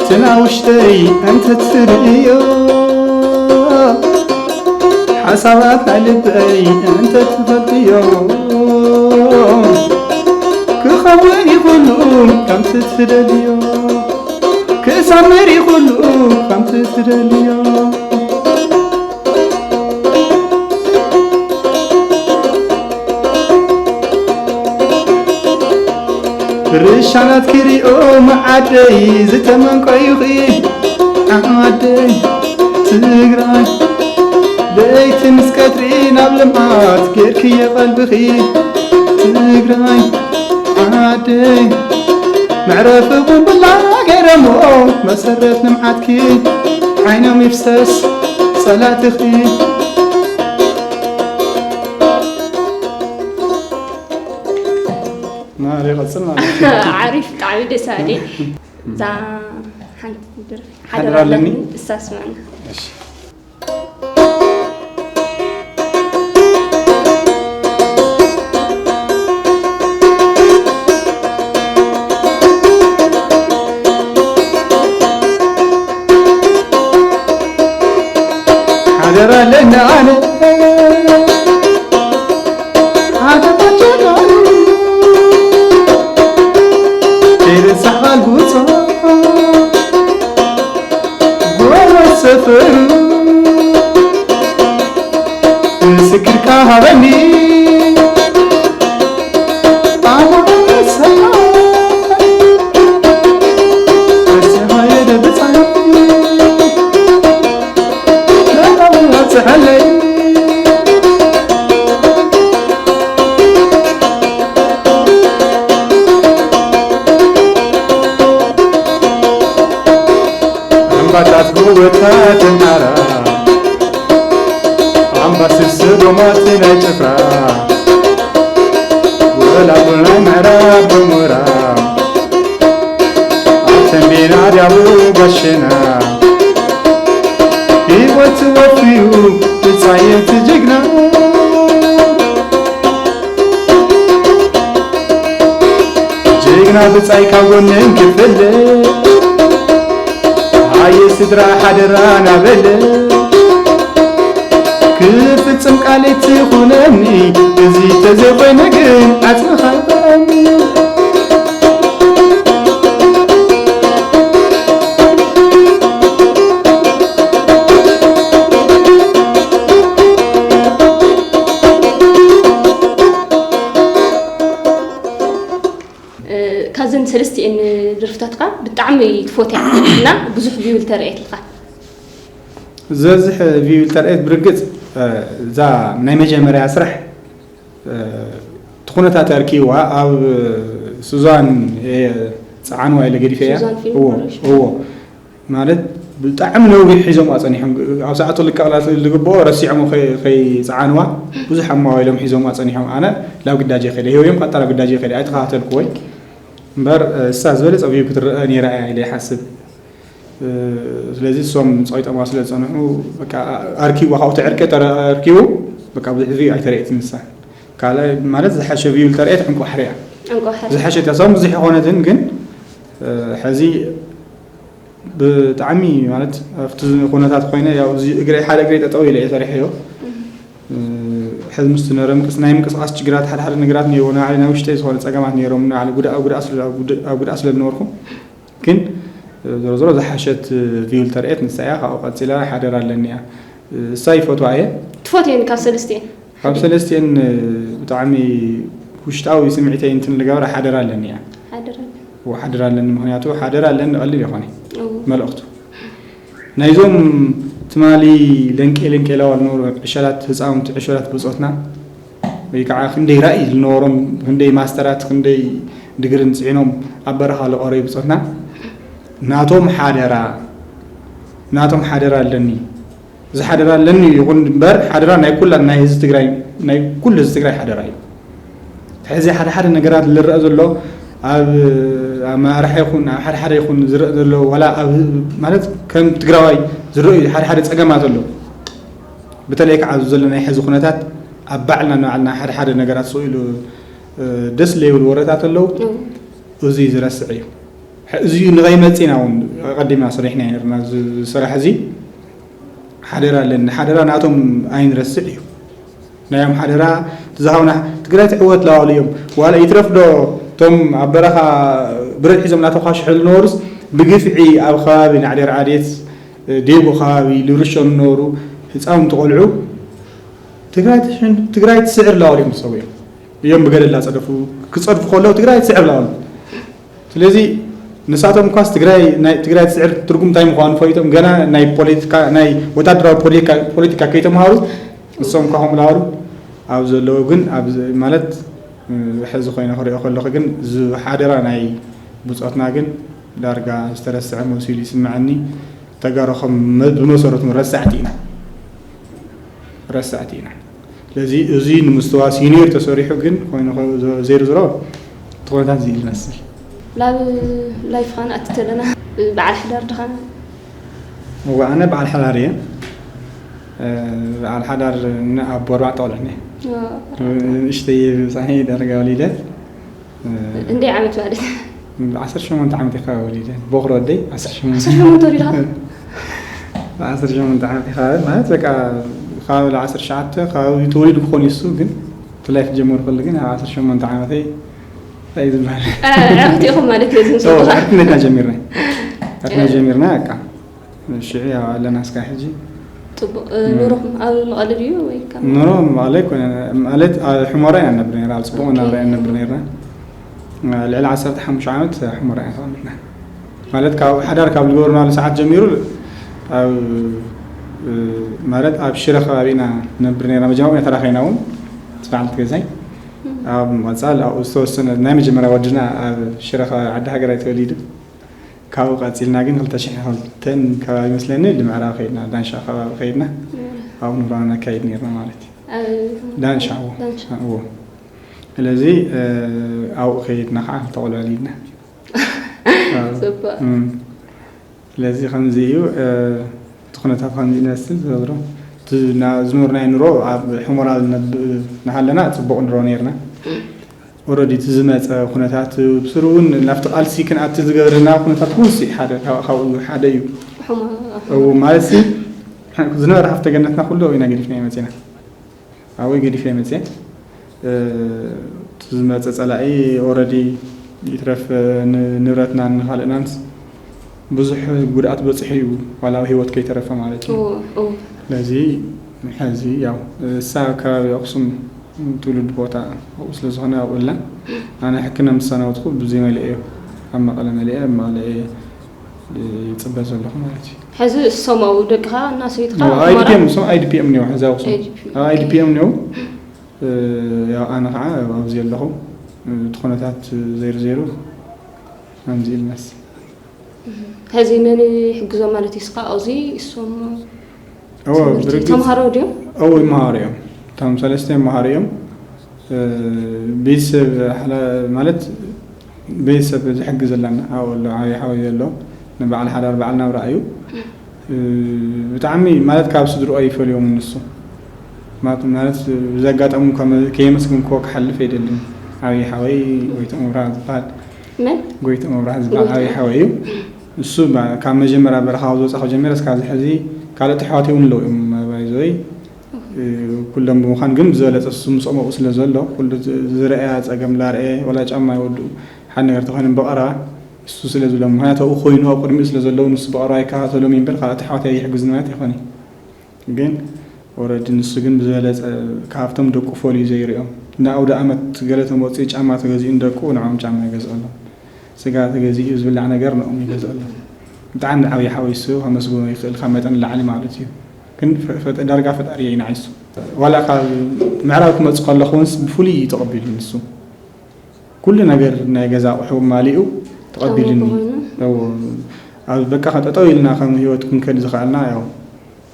ትናውሽተይ እንተትርእዮ ሓሳባት ናይ ልበይ እንተትፈልጥዮ ክኸውን ይኹሉ ከምቲ ትደልዮ ክሳምር ይኹሉ ከምቲ ትደልዮ ርሻናት ክሪኦ መዓደይ ዝተመንቀዩኺ ዓደይ ትግራይ ለይቲ ምስ ቀትሪ ናብ ልምዓት ጌርክዮ ቀልብኺ ትግራይ ዓደይ መዕረፊ ቁምብላ ገይረሞ መሰረት ልምዓትኪ ዓይኖም ይፍሰስ ጸላትኺ ናበይ ይቐፅል ማለት እዩ። ዓሪፍ ብጣዕሚ ደስ ኣለ እዛ ሓንቲ ደርፊ ሓደራ ኣለኒ። እሳስማና እሺ። ሓደራ ኣለና ኣነ ሓደ ተጨጋሩ ከይረሳሕ ኣልቡጾ ጎረስ ሰፈሩ ምስክርካ ሃበኒ ኣሞራ ሰማይ እስኻ የደብጻይ ለናውና ጽሐለይ እምባታት ጎቦታት ተንሃራ ኣምባሲ ስዶማት ናይ ጭፍራ ወላቡ ናይ ምዕራብ ገሞራ ኣብ ተንቤና ድያቡ ጋሸና ህይወት ወፍዩ ብጻየት ጅግና ጅግና ብጻይ ካብ ጎነይ ክፍለ ሃየ ስድራ ሓደራ ናበለ ክፍጽም ማለት ትኹነኒ፣ እዚ ተዘይኮይነ ግን ዓጽምኻ ይጥዕመኒ። ካብዘን ሰለስቲኤን ደርፍታትካ ብጣዕሚ ትፎትያ እና ብዙሕ ቪው ዝተረእየትልካ? ዝበዝሕ ቪው ዝተረእየት ብርግፅ እዛ ናይ መጀመርያ ስራሕ እቲ ኩነታት ኣርኪዋ ኣብ ሱዛን እየ ፀዓንዋ ኢለ ገዲፈያ። ሱዛን ፊልም እዎ ፕሮዳክሽን። እዎ ማለት ብጣዕሚ ነዊሕ ሒዞም ኣፀኒሖም ኣብ ሰዓቱ ልቀቕላ ዝግብኦ ረሲዖም ከይፀዓንዋ ብዙሕ ኣማዋይሎም ሒዞም ኣፀኒሖም። ኣነ ላብ ግዳጅ ከደ ህወዮም ቃጣ ላብ ግዳጅ ከደ ኣይተኸታተልኩ ወይ እምበር እሳ ዝበለፀ ቪው ክትረአ ነይራ እያ ኢለ ይሓስብ። ስለዚ እሶም ፀይጦማ ስለ ዝፀንሑ ኣርኪቡ ካብኡ ተዕርቀ ኣርኪቡ ብዙሕ ቪው ኣይተረእየት ንሳ ካልኣይ ማለት ዝሓሸ ቪው ዝተረእየት ዕንቋሕሪ እያ። ዕንቋሕሪ ዝሓሸት እያ እሶም ብዙሕ ይኾነትን ግን ሕዚ ብጣዕሚ ማለት ኣብቲ ኩነታት ኮይነ ያው እዚ እግረይ ሓደ እግረይ ጠጠው ኢለ እየ ሰሪሐዮ። ሕዚ ምስቲ ነረ ምንቅስ ናይ ምንቅስቃስ ችግራት ሓደ ሓደ ነገራት ነይርዎ ንባዕለይ ናይ ውሽጠይ ዝኾነ ፀገማት ነይሮም ንባዕለይ ጉድኣ ጉድኣ ስለ ኣብ ጉድኣ ስለ ዝነበርኩ ግን ዞሮ ዞሮ ዝሓሸት ቪው ዝተረኤት ንሳ እያ ካብኡ ቀፂላ ሓደራ ኣለኒ እያ እሳ ይፈትዋ እየ ትፎትየን ካብ ሰለስቲኤን ካብ ሰለስቲኤን ብጣዕሚ ውሽጣዊ ስምዒተይ እንትን ልገብራ ሓደራ ኣለኒ እያ ሓደራ ሓደራ ኣለኒ ምክንያቱ ሓደራ ኣለኒ ቀሊል ይኾነ እው። መልእኽቱ ናይዞም ትማሊ ለንቄ ለንቄ ኢላዋ ዝነበሩ ዕሸላት ህፃውንቲ ዕሸላት ብፆትና ወይ ከዓ ክንደይ ራእይ ዝነበሮም ክንደይ ማስተራት ክንደይ ድግርን ፅዒኖም ኣብ በረኻ ዝቐረዩ ብፆትና ናቶም ሓደራ ናቶም ሓደራ ኣለኒ እዚ ሓደራ ኣለኒ ይኹን እምበር ሓደራ ናይ ኩላ ናይ ህዝቢ ትግራይ ናይ ኩሉ ህዝቢ ትግራይ ሓደራ እዩ ሕዚ ሓደ ሓደ ነገራት ዝረአ ዘሎ ኣብ ኣመራርሓ ይኹን ኣብ ሓደ ሓደ ይኹን ዝረአ ዘሎ ዋላ ኣብ ማለት ከም ትግራዋይ ዝረአዩ ሓደ ሓደ ፀገማት ኣለዉ በተለይ ከዓ ኣብዚ ዘሎ ናይ ሕዚ ኩነታት ኣብ ባዕልና ንባዕልና ሓደ ሓደ ነገራት ስቕ ኢሉ ደስ ለይብል ወረታት ኣለዉ እዚ ዝረስዕ እዩ እዚ ንኸይመፅና እውን ኣቐዲምና ሰሪሕና ነርና ስራሕ እዚ ሓደራ ኣለኒ ሓደራ ናቶም ኣይንረስዕ እዩ ናዮም ሓደራ ትዝሃውና ትግራይ ትዕወት ላዋሉ እዮም ዋላ ይትረፍ ዶ እቶም ኣብ በረኻ ብረት ሒዞም እናተኳሽሑ ዝነበሩስ ብግፍዒ ኣብ ከባቢ ናዕደር ዓዴት ዴቦ ከባቢ ልርሾ ዝነበሩ ህፃውንቲ ቆልዑ ትግራይ ትስዕር ላዋሉ እዮም ዝፀውዮም እዮም ብገደል እናፀደፉ ክፀድፉ ከለዉ ትግራይ ትስዕር ላዋሉ ስለዚ ንሳቶም እኳስ ትግራይ ናይ ትግራይ ትስዕር ትርጉም እንታይ ምዃኑ ፈሊጦም ገና ናይ ፖለቲካ ናይ ወታደራዊ ፖለቲካ ፖለቲካ ከይተምሃሩ ንሶም እኳ ከምኡ ላበሉ ኣብ ዘለዉ ግን ኣብ ማለት ሕዚ ኮይነ ክሪኦ ከለኹ ግን ዝሓደራ ናይ ብፆትና ግን ዳርጋ ዝተረስዐ መሲሉ ይስምዐኒ ተጋሩ ከም ብመሰረቱ ረሳዕቲ ኢና ረሳዕቲ ኢና ስለዚ እዚ ንምስትዋ ሲኒየር ተሰሪሑ ግን ኮይኑ ዘይርዝሮ እቲ ኩነታት እዚ ዝመስል ላብ ላይፍኻ ንኣቲ ተለና በዓል ሓዳር ድኻ እዋ ኣነ በዓል ሓዳር እየ በዓል ሓዳር ኣብ ኣርባዕተ ቆልዑ እኔ ንእሽተይ ብፃኒ ዳርጋ ወሊደ እንደ ዓመት ማለት ዓሰርተ ሸሞንተ ዓመት ኢኻ ወሊደ ቦኽሪ ወደይ ዓሰርተ ሸሞንተ ዓሰርተ ሸሞንተ ወሊድካ ዓሰርተ ሸሞንተ ዓመት ኢኻ ማለት በቃ ካብ ዓሰርተ ትሽዓተ ካብ ተወሊዱ ክኾን ይሱ ግን እቲ ላይፍ ጀመሩ ከሉ ግን ኣብ ዓሰርተ ሸሞንተ ዓመተይ እንታይ ዝበሃል ዕርክቲ ኢኹም ማለት እዩ ዝምስልካ ዕርክነትና ጀሚርና ዕርክነት ጀሚርና በቃ ሽዑ ያው ኣለና እስካ ሕጂ ፅቡቅ ኑሮኹም ኣብ መቐለ ድዩ ወይ ካብ ኑሮ መቐለ ኣይኮነ ማለት ኣብ ሕሞራ ኢና ነብር ነራ ኣብ ፅቡቅ ናብራ ኢና ነብር ነርና ልዕሊ ዓሰርተ ሓሙሽተ ዓመት ሕሞራ ኢና ተቐሚጥና ማለት ካብ ሓዳር ካብ ዝገበርናሉ ሰዓት ጀሚሩ ኣብ ማለት ኣብ ሽረ ከባቢ ኢና ነብር ነርና መጀመርያ ተራኺና እውን ስበዓልቲ ገዛይ ኣብ መፃል ኣብኡ ዝተወሰነ ናይ መጀመርያ ወድና ኣብ ሽረ ከባቢ ዓዲ ሃገራይ ተወሊዱ ካብኡ ቀፂልና ግን ክልተ ሽሕ ክልተን ከባቢ መስለኒ ንምዕራብ ከይድና ዳንሻ ከባቢ ከይድና ኣብኡ ንብራና ነካይድ ነርና ማለት እዩ ዳንሻ እዎ ስለዚ ኣብኡ ከይድና ከዓ ክልተ ቆልዑ ወሊድና ፅቡቅ ስለዚ ከምዚ እዩ እቲ ኩነታት ከምዚ ይመስል ዝነብሮ ዝነበርናዮ ኑሮ ኣብ ሕሞራ ንሃለና ፅቡቅ ኑሮ ነርና ኦረዲ እቲ ዝመፀ ኩነታት ብስሩ እውን ናብቲ ቃልሲ ክንኣቲ ዝገብረና ኩነታት እውን ሓደ ካብኡ ሓደ እዩ ማለት ዝነበረ ሃፍተ ገነትና ኩሉ ኢና ገዲፍና መፂና ኣብይ ገዲፈ መፅየ። እቲ ዝመፀ ፀላኢ ኦረዲ ይትረፍ ንንብረትናን ንካልእናንስ ብዙሕ ጉድኣት በፂሑ እዩ፣ ዋላ ኣብ ህይወት ከይተረፈ ማለት እዩ። ስለዚ ሕዚ ያው እሳ ከባቢ ኣክሱም ትውልድ ቦታ ኣብኡ ስለ ዝኾነ ኣብኡ ኣላ። ኣነ ሕክና ምስ ሰናበትኩ ብዘይ መሊአ እየ ኣብ መቐለ መሊአ ኣብ መቐለ እየ ይፅበ ዘለኹ ማለት እዩ። ሕዚ እሶም ኣብኡ ደቅኻ እና ሰበይትኻ ኣብ መርዓ? ኣይዲፒ እዮም፣ እሶም ኣይዲፒ እዮም እኒኦ፣ ሕዚ ኣክሱም ኣብ ኣይዲፒ እዮም እኒኦ። ያው ኣነ ከዓ ኣብዚ ኣለኹ። እቲ ኩነታት ዘይሩ ዘይሩ ከምዚ ኢልናስ። ሕዚ መን ይሕግዞ ማለት እዩ? እስኻ ኣብዚ እሶም እዎ፣ ትምህርቲ ብርግጽ ተምሃሮ ድዮም? እዎ፣ ይመሃሩ እዮም። እቶም ሰለስተ ይመሃሩ እዮም። ቤተሰብ ሓላ-፣ ማለት ቤተሰብ ዝሕግዘላና ኣብኡ ኣሎ፣ ዓብዪ ሓወይ ኣሎ፣ ንበዓል ሓዳር በዓል ናብራ እዩ። ብጣዕሚ ማለት ካብ ስድርኦ ይፈልዮም ንሱ። ማት-፣ ማለት ብዘጋጠሙ ከመ-፣ ከየመስግንክዎ ክሓልፍ ኣይደልን። ዓብዪ ሓወይ ጎይትኦም ኣብርሃ ዝበሃል፣ መን? ጎይትኦም ኣብርሃ ዝበሃል ጎይትኦም። ዓብዪ ሓወይ እዩ። እሱ ባ-፣ ካብ መጀመርያ በረኻ ካብ ዝወፃኹ ጀሚረ እስካብ ሕዚ ካልኦት ኣሕዋት እውን ኣለዉ እዮም። ባይዘወይ ኩሎም ብምዃን ግን ብዝበለፀ እሱ ምስኦም ኣብኡ ስለ ዘሎ ኩሉ ዝ-፣ ዝረኣያ ፀገም ላርኤ ወላ ጫማ ይወድኡ ሓደ ነገር ተኾይኖም ብቐረባ እሱ ስለ ዝብሎም፣ ምኽንያቱ ኣብኡ ኮይኑ ኣብ ቅድሚኡ ስለ ዘለዉ ንሱ ብቐረባ ይከታተሎም እዩ እምበር ካልኦት ኣሕዋት ኣይሕግዝን ማለት ኣይኮነን። ግን ኦረዲ ንሱ ግን ብዝበለፀ ካብቶም ደቁ ፈልዩ ዘይሪኦም። ንኣውደ ኣመት ገለ ተመፅኡ ጫማ ተገዚኡ ንደቁ ንዕኦም ጫማ ይገዝኣሎም። ስጋ ተገዚኡ ዝብላዕ ነገር ንኦም ይገዝኣሎም። ብጣዕሚ ዓብዪ ሓወይ እሱ ከመስግኖ ይኽእል ካብ መጠን ንላዕሊ ማለት እዩ። ግን ፈ-፣ ፈጠ-፣ ዳርጋ ፈጣሪ እዩ ንዓይ እሱ። ዋላ ካብ ምዕራብ ክመፅእ ከለኹ እውንስ ብፍሉይ እዩ ተቐቢሉ ንሱ። ኩሉ ነገር ናይ ገዛ ኣቑሑ ማሊኡ ተቐቢሉኒ። ተቐቢሉ። እዎ። ኣብ በቃ ጠጠው ኢልና ከም ህይወት ክንከድ ዝኸኣልና ያው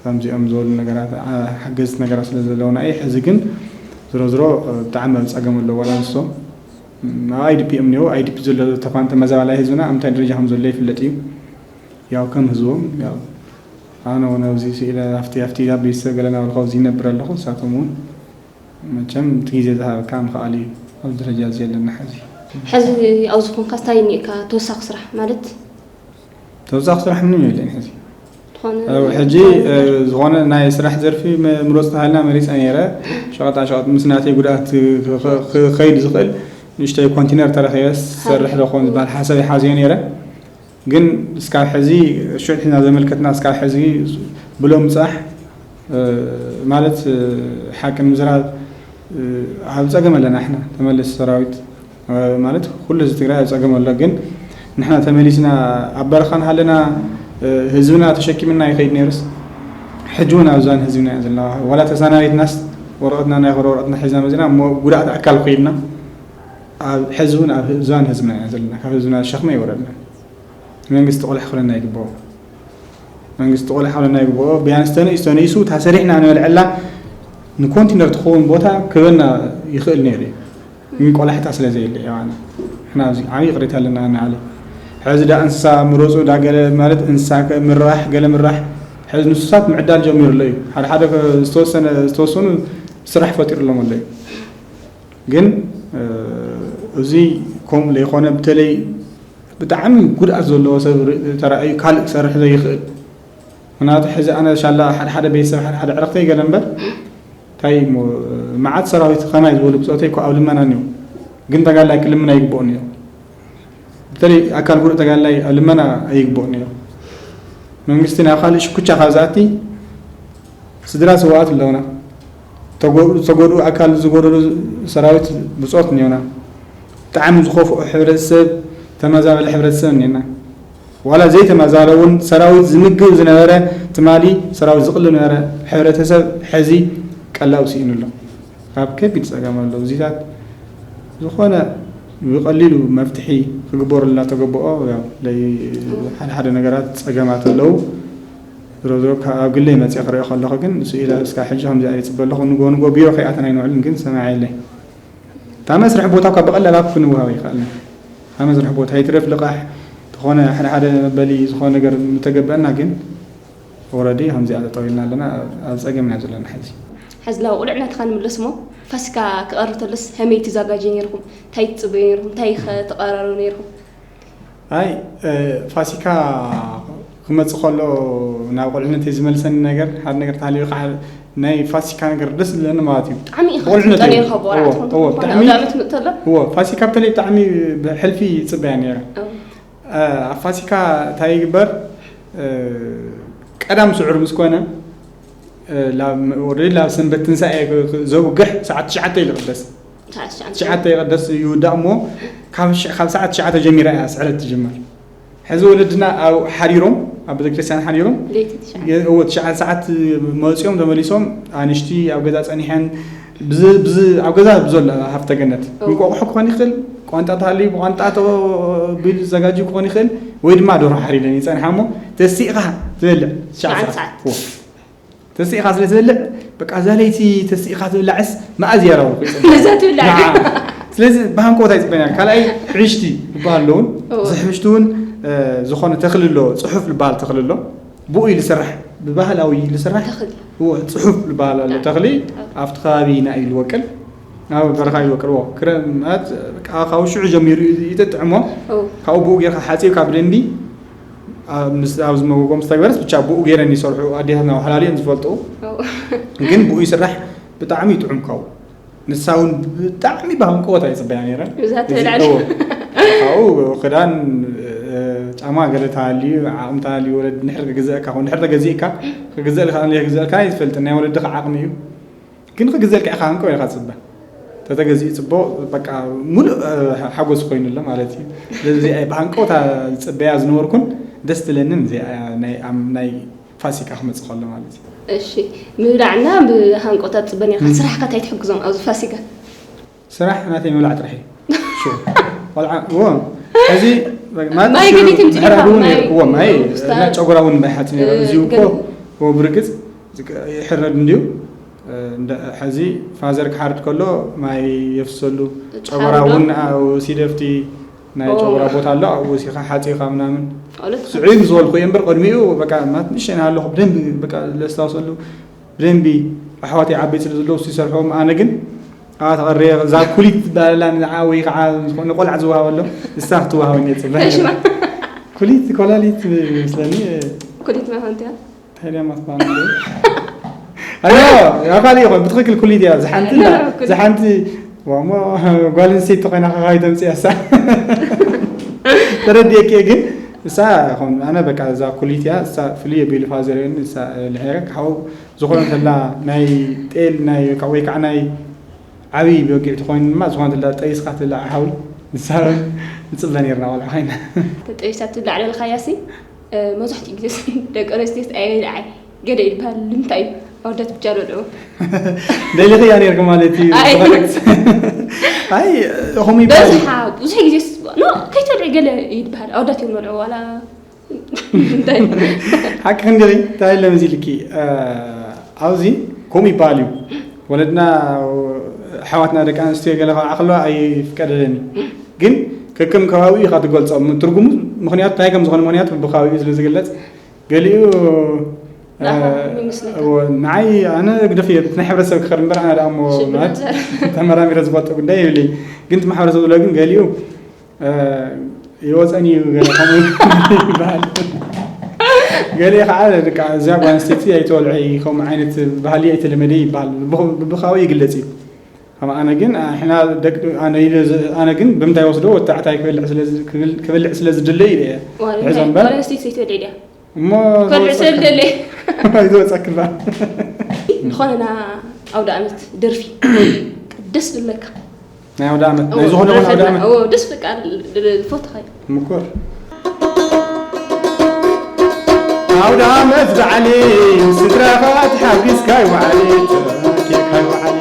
ከምዚኦም ዝበሉ ነገራት፣ ዓ-፣ ሓገዝቲ ነገራት ስለ ዘለውና እዩ። ሕዚ ግን ዝሮ ዝሮ ብጣዕሚ ኣብ ፀገም ኣለዎ ዋላ ንሶም። ኣብ ኣይዲፒ እዮም እኒኦ። ኣይዲፒ ዘሎ ተፋን ተመዛባላይ ህዝብና ኣብ ምንታይ ደረጃ ከም ዘሎ ይፍለጥ እዩ። ያው ከም ህዝቦም ያው ኣነ እውን ኣብዚ ስኢለ ኣብቲ፣ ኣብቲ ኣብ ቤተሰብ ገለ እናበልኩ ኣብዚ ይነብር ኣለኹ። ንሳቶም እውን መቸም እቲ ግዜ ዝሃበካ ምኽኣል እዩ። ኣብዚ ደረጃ እዚ ኣለና ሕዚ። ሕዚ ኣብዚ ኮንካስ እንታይ እኒኤካ ተወሳኺ ስራሕ ማለት? ተወሳኺ ስራሕ ምንም የለን ሕዚ። ዝኾነ ኣብ ሕጂ፣ እ፣ ዝኾነ ናይ ስራሕ ዘርፊ መ-፣ ምሮፅ ተሃልና መሪፀ ነይረ። ሸቐጣ ሸቐጥ ምስ ናተይ ጉድኣት ክ-፣ ክ-፣ ክኸይድ ዝኽእል ንእሽተይ ኮንቲነር ተረኺበ ዝሰርሕ ዶ ክኸውን ዝበሃል ሓሳብ ይሓዝዮ ነይረ። ግን እስካብ ሕዚ ሽዑ ሒዝና ዘመልከትና እስካብ ሕዚ ብሎም ምፅራሕ፣ እ፣ ማለት፣ እ፣ ሓቂ ንምዝራብ፣ እ፣ ኣብ ፀገም ኣለና። ሕና ተመለስ ሰራዊት፣ እ፣ ማለት ኩሉ ህዝቢ ትግራይ ኣብ ፀገም ኣሎ። ግን ንሕና ተመሊስና ኣብ በረኻ እናሃለና፣ እ፣ ህዝብና ተሸኪምና ይኸይድ ነይርስ፣ ሕጂ እውን ኣብዛን ህዝብና እያ ዘለና። ዋላ ተሳናቢትናስ ወረቐትና ናይ ወረቐትና ሒዝና መዚና እሞ ጉዳኣት ኣካል ኮይድና ኣብ ሕዚ እውን ኣብ ህዝባን ህዝብና ኢና ዘለና። ካብ ህዝብና ሸኽሚ ኣይወረድና። መንግስቲ ቆልሕ ክለና ይግብኦ። መንግስቲ ቆልሕ ክለና ይግብኦ። ቢያንስ ተነኢሱ፣ ተነኢሱ፣ እታ ሰሪሕና ንበልዐላ ንኮንቲነር ትኸውን ቦታ ክበና ይኽእል ነይሩ እዩ። ግን ቆላሕታ ስለ ዘየለ እዩ። ኣነ ንሕና ኣብዚ ዓብዪ ቅሬታ ኣለና። ኣነ ዓሊ ሕዚ ዳ እንስሳ ምረፁ ዳ ገለ ማለት እንስሳ ከ-፣ ምራሕ፣ ገለ ምራሕ። ሕዚ ንሱሳት ምዕዳል ጀሚሩ ኣሎ እዩ። ሓደ ሓደ ከ-፣ ዝተወሰነ፣ ዝተወሰኑ ስራሕ ፈጢሩሎም ኣሎ እዩ። ግን፣ እ፣ እዚ ከምኡ ለይኮነ፣ በተለይ ብጣዕሚ ጉድኣት ዘለዎ ሰብ ር-፣ ተራእዩ ካልእ ክሰርሕ ዘይኽእል። ምኽንያቱ ሕዚ ኣነ ሻላ ሓደ ሓደ ቤተሰብ፣ ሓደ ሓደ ዕረኽተይ ገለ እምበር፣ እንታይ እሞ፣ መዓት ሰራዊት ከማይ ዝበሉ ብፆተይ እኮ ኣብ ልመና እኒኦ። ግን ተጋላይ ክልምን ኣይግብኦን እዩ። በተለይ ኣካል ጉዱእ ተጋላይ ኣብ ልመና ኣይግብኦን እዩ። መንግስቲ ናብ ካልእ ሽኩቻ ካብ ዝኣቲ፣ ስድራ ስውኣት ኣለውና። ተጎ-፣ ዝተጎድኡ ኣካል ዝጎደሉ ሰራዊት ብጾት እኒኦና። ብጣዕሚ ዝኸፍኦ ሕብረተሰብ፣ ተመዛበለ ሕብረተሰብ እኒኦና። ዋላ ዘይተመዛበለ እውን ሰራዊት ዝምግብ ዝነበረ ትማሊ ሰራዊት ዝቕልብ ነበረ ሕብረተሰብ ሕዚ ቀላው ስኢኑ ኣሎ። ኣብ ከቢድ ጸገም ኣሎ። እዚታት ዝኾነ ብቐሊሉ መፍትሒ ክግበረሉ እናተገበኦ፣ ያው ለይ-፣ ሓደ ሓደ ነገራት ጸገማት ኣለዉ። ዝሮ ዝሮ ካብ ኣብ ግለይ መፅየ ክሪኦ ከለኹ ግን ስኢለ እስካብ ሕጂ ከምዚ እየ ዝፅበ ኣለኹ። ንጎ ንጎ ቢሮ ከይኣተና ኣይንውዕልን ግን ሰማዒ የለይ። እታ መስርሒ ቦታ እኳ ብቐላል ኣብ ክንወሃብ ይኽኣልና። እታ መስርሒ ቦታ ይትረፍ ልቓሕ ዝኾነ ሓደ ሓደ መበሊ ዝኾነ ነገር ምተገበአና ግን ኦረዲ ከምዚኣ ጠጠው ኢልና ኣለና፣ ኣብ ፀገም ኢና ዘለና ሕዚ። ሕዚ ናብ ቁልዕነትካ ንምለስ እሞ ፋሲካ ክቐርብ ተሎስ ከመይ ትዘጋጀዩ ነይርኩም? እንታይ ትፅበዩ ነይርኩም? እንታይ ከ ተቐራረቡ ነይርኩም? ኣይ፣ እ፣ ፋሲካ ክመፅእ ከሎ ናብ ቁልዕነተይ ዝመልሰኒ ነገር፣ ሓደ ነገር ተሃልዩ ከዓ ናይ ፋሲካ ነገር ደስ ዝብለኒ ማለት እዩ። ብጣዕሚ ኢኻ ብቑልዕነት ትምጠን እዩ። ኢኻ በዓል እዎ፣ ትኾን እዎ፣ ትኾን ብጣዕሚ ኣብ ዓመት ምእተሎ እዎ፣ ፋሲካ በተለይ ብጣዕሚ ብሕልፊ ይፅበያ ነይረ። እዎ። እ፣ ኣብ ፋሲካ እንታይ ይግበር? እ፣ ቀዳም ስዑር ምስ ኮነ፣ እ፣ ላብ፣ ወረዲ ላብ ሰንበት ትንሳኤ ክ-፣ ክ-፣ ዘውግሕ ሰዓት ትሽዓተ ኢሉ ይቕደስ። ሰዓት ትሽዓተ። ትሽዓተ ይቕደስ ይውዳእ እሞ፣ ካብ ሽ-፣ ካብ ሰዓት ትሽዓተ ጀሚራ እያ ስዕለት ትጅመር። ሕዚ ወለድና ኣብ ሓዲሮም፣ ኣብ ቤተክርስትያን ሓዲሮም፣ ለይቲ ትሽዓተ። የ-፣ እዎ፣ ትሽዓተ ሰዓት መፂኦም ተመሊሶም፣ ኣንሽቲ ኣብ ገዛ ፀኒሐን፣ ብዝ-፣ ብዝ-፣ ኣብ ገዛ ብዘሎ ሃፍተ ገነት፣ እዎ። እንቋቑሖ ክኾን ይኽእል፣ ቋንጣ ተሃልዩ ብቋንጣ ተ-፣ ቢሉ ዝዘጋጅ ክኾን ይኽእል፣ ወይ ድማ ደርሆ ሓሪደን ይፀንሓ እሞ፣ ተሲእኻ ትበልዕ ትሽዓተ ትሽዓተ ሰዓት። ሰዓት። እዎ። ተሲእኻ ስለ ትበልዕ፣ በቃ እዛ ለይቲ ተሲእኻ ትብላዕስ መኣዝ እያ ራብኡ ክፅበ። ነዛ ትብላዕ። ንዓ። ስለዚ ብሃንቀውታ ይፅበያ። ካልኣይ ሕብሽቲ ዝበሃል ኣሎ እውን። እዎ። እዚ ሕብሽቲ እውን፣ እ፣ ዝኾነ ተኽሊ ኣሎ፣ ፅሑፍ ዝበሃል ተኽሊ ኣሎ። ብኡ እዩ ዝስራሕ፣ ብባህላዊ እዩ ዝስራሕ። ተኽሊ። እዎ፣ ፅሑፍ ዝበሃል ኣሎ ተኽሊ ኣብቲ ከባቢ ኢና እዩ ዝወቅል። ኣብ በረኻ እዩ ዝወቅል። እዎ፣ ክረ-፣ ማለት፣ በቃ ካብ ሽዑ ጀሚሩ እዩ ይጥጥዕሞ። እዎ። ካብኡ ብኡ ጌርካ ሓፂብካ ብደንቢ ኣብ ምስ-፣ ኣብዚ መጎጎ ምስ ተግበረስ ብቻ ብኡ ገይረን ይሰርሑ ኣዴታትና፣ ሓላሉ እየን ዝፈልጡ። እዎ። ግን ብኡ ይስራሕ፣ ብጣዕሚ ይጥዑም ካብኡ። ንሳ እውን ብጣዕሚ ብሃንቀወታ ይፅበያ ነይረን። እዛ እዚ ትበልዕ እዎ። ካብኡ ክዳን፣ እ፣ ጫማ ገለ ተሃልዩ፣ ዓቕሚ ተሃልዩ፣ ወለዲ እንድሕር ክግዝአካ፣ እንድሕር ተገዚእካ፣ ክግዝእልካ፣ ክግዝእልካ ይፈልጥ። ናይ ወለድኻ ዓቕሚ እዩ። ግን ክግዝእልካ ኢኻ፣ ሃንቀው ኢኻ ትፅበ። ተተገዚኡ ፅቡቕ፣ በቃ፣ ሙሉእ፣ እ፣ ሓጎስ ኮይኑ ኣሎ ማለት እዩ። ስለዚ፣ ብሃንቀውታ ዝፅበያ ዝነበርኩን ደስ ትለንን እዚኣ ናይ፣ ኣም-፣ ናይ ፋሲካ ክመፅእ ከሎ ማለት እዩ። እሺ፣ ምብላዕና ብሃንቀውታ ትፅበ ነርካ። ስራሕካ እንታይ ትሕግዞም ኣብዚ ፋሲካ? ስራሕ ናተይ ምብላዕ ጥራሕ እዩ። ሹ። ቆልዓ፣ እዎ። ሕዚ፣ ማለት፣ ማይ ገዲት ምፅእ ድሕሪ ኢኻ፣ እውን ማይ፣ እዎ፣ ማይ፣ ቡስታ፣ እና ጨጉራ እውን ማይ ሓፂን ነይሩ። እ፣ እዚሁ እኮ፣ ገን- እዎ፣ ብርግፅ፣ ይሕረድ እንድዩ። እ፣ እንደ-፣ ሕዚ ፋዘር ክሓርድ ከሎ ማይ የፍሰሉ። ጨጉራ ሓርዶ? እውን፣ ኣ-፣ ወሲደ ኣብቲ ናይ ኦ። ጨጉራ ቦታ ኣሎ፣ ኣብኡ ወሲኻ ሓፂኻ ምናምን። ማለት ስዑይ ምስ በልኩ እየ እምበር፣ ቅድሚኡ፣ በቃ፣ ማለት፣ ንእሽተይ እናሃለኹ ብደንቢ፣ በቃ፣ ለስታውሰሉ። ብደንቢ ኣሕዋተይ ዓበይቲ ስለ ዘለዉ እሱ ይሰርሕዎም። ኣነ ግን፣ ኣ፣ ተቐርየ፣ እዛ ኩሊት ዝበሃላ ንዓ ወይ ከዓ ዝኾነ ቆልዓ ዝወሃበሎም፣ ንሳ ክትወሃበኒ እየ ዝፅበ። እንታይ ሽማ? ኩሊት፣ ኮላሊት ይመስለኒ። ኩሊት መኾንትያ? እንታይ ድያ ማትባል? ኣዮ፣ ያ ካልእ ይኾን፣ ብትኽክል ኩሊት እያ። ዝሓንቲ፣ ኩሊት። ዝሓንቲ፣ ዋሞ፣ ጓል ኣንስተይቲ ኮይና ከካይ ተምፅያ እሳ። ተረድየኪ እየ ግን፣ እሳ ይኾን፣ ኣነ በቃ እዛ ኩሊት እያ፣ እሳ ፍልይ ኣቢሉ ፋዘር እየን፣ እሳ፣ እ፣ ልሕረክ፣ ሓው ዝኾነ እንተላ ናይ ጤል፣ ናይ፣ ወይ ከዓ ናይ ዓብዪ በጊዕ ተኾይኑ ድማ ዝኾነ እንተላ ጠቢስካ ትብላዕ ሓውል፣ ንሳ ንፅበ ነይርና ቆልዓ ኮይና። ተጠቢሳ ትብላዕ ለልኻያሲ፣ እ፣ መብዛሕትኡ ግዜ ደቂ ኣንስትዮስ ኣየብልዓይ። ገለ ይበሃል፣ ንምንታይ እዩ? ኣወዳት ብቻ ዶ ደው? ደሊኽያ ነይርኪ ማለት እዩ። ኣይ። ኣይ፣ ከምኡ ይበሃል። በዝሓ፣ ብዙሕ ግዜ ስ-፣ ኖ፣ ከይትበልዒ ገለ ይበሃል። ኣወዳት እዮም ዝበልዑ፣ ዋላ እንታይ? ሓቂ ክንገሪ፣ እንታይ ኢለ መሲልኪ? እ፣ ኣብዚ ከምኡ ይበሃል እዩ። ወለድና፣ ኣሕዋትና ደቂ ኣንስትዮ ገለ ከብዓ ከለዋ ኣይፍቀደለን እዩ። ግን ከከም ከባቢኡ ኢኻ ትገልጾ። ም-፣ ትርጉሙ፣ ምኽንያቱ፣ እንታይ ከም ዝኾነ ምኽንያቱ ብከባቢኡ ስለ ዝግለጽ፣ ገሊኡ፣ ናኻ እ፣ ይመስለካ። እዎ፣ ንዓይ፣ ኣነ ግደፍ እየ፣ እቲ ናይ ሕብረተሰብ ክኸድ እምበር፣ ኣነ ደኣ እሞ፣ ሽም ማለት፣ ብንዘር። ተመራሚረ ዝፈልጦ ጉዳይ የብለይ። ግን እቲ ማሕበረሰብ ዝብሎ ግን ገሊኡ፣ እ፣ ይወፀኒ እዩ፣ ገለ ከምኡ ይበሃል። ገሊኡ ከዓ፣ በቃ፣ እዚኣ ጓል ኣንስተይቲ ኣይትበልዖ እዩ፣ ከምኡ ዓይነት ባህሊ ኣይተለመደ ይበሃል። ብኸ-፣ ብብኻዊ ይግለጽ እዩ። ከም ኣነ ግን፣ ኣሕና ደቂ፣ ኣነ ኢለ ዝ-፣ ኣነ ግን ብምንታይ ወስዶ፣ ወታዕታይ ክበልዕ ስለ ዝ-፣ ክብል-፣ ክበልዕ ስለ ዝድለ ኢለ እየ። ዋላ፣ ሕዞ እምበር። ጓል ኣንስተይቲ ዘይትበልዕ ድያ? እሞ ክበልዕ ስለ ዝደለ። ኣይትወፀኪ እባ። ዝኾነ ና ኣውደ ኣመት ደርፊ ደስ ዝብለካ? ናይ ኣውደ ኣመት፣ ናይ ዝኾነ ይኹን ኣውደ ኣመት? እዎ፣ ደስ በቃ፣ ል-፣ ል-፣ ልፈትኻ እዩ። ምኩር። ኣውደ ኣመት በዓል፣ ስድራኻ ተሓጒስካ ይውዓል፣ ተባኪርካ ይውዓል።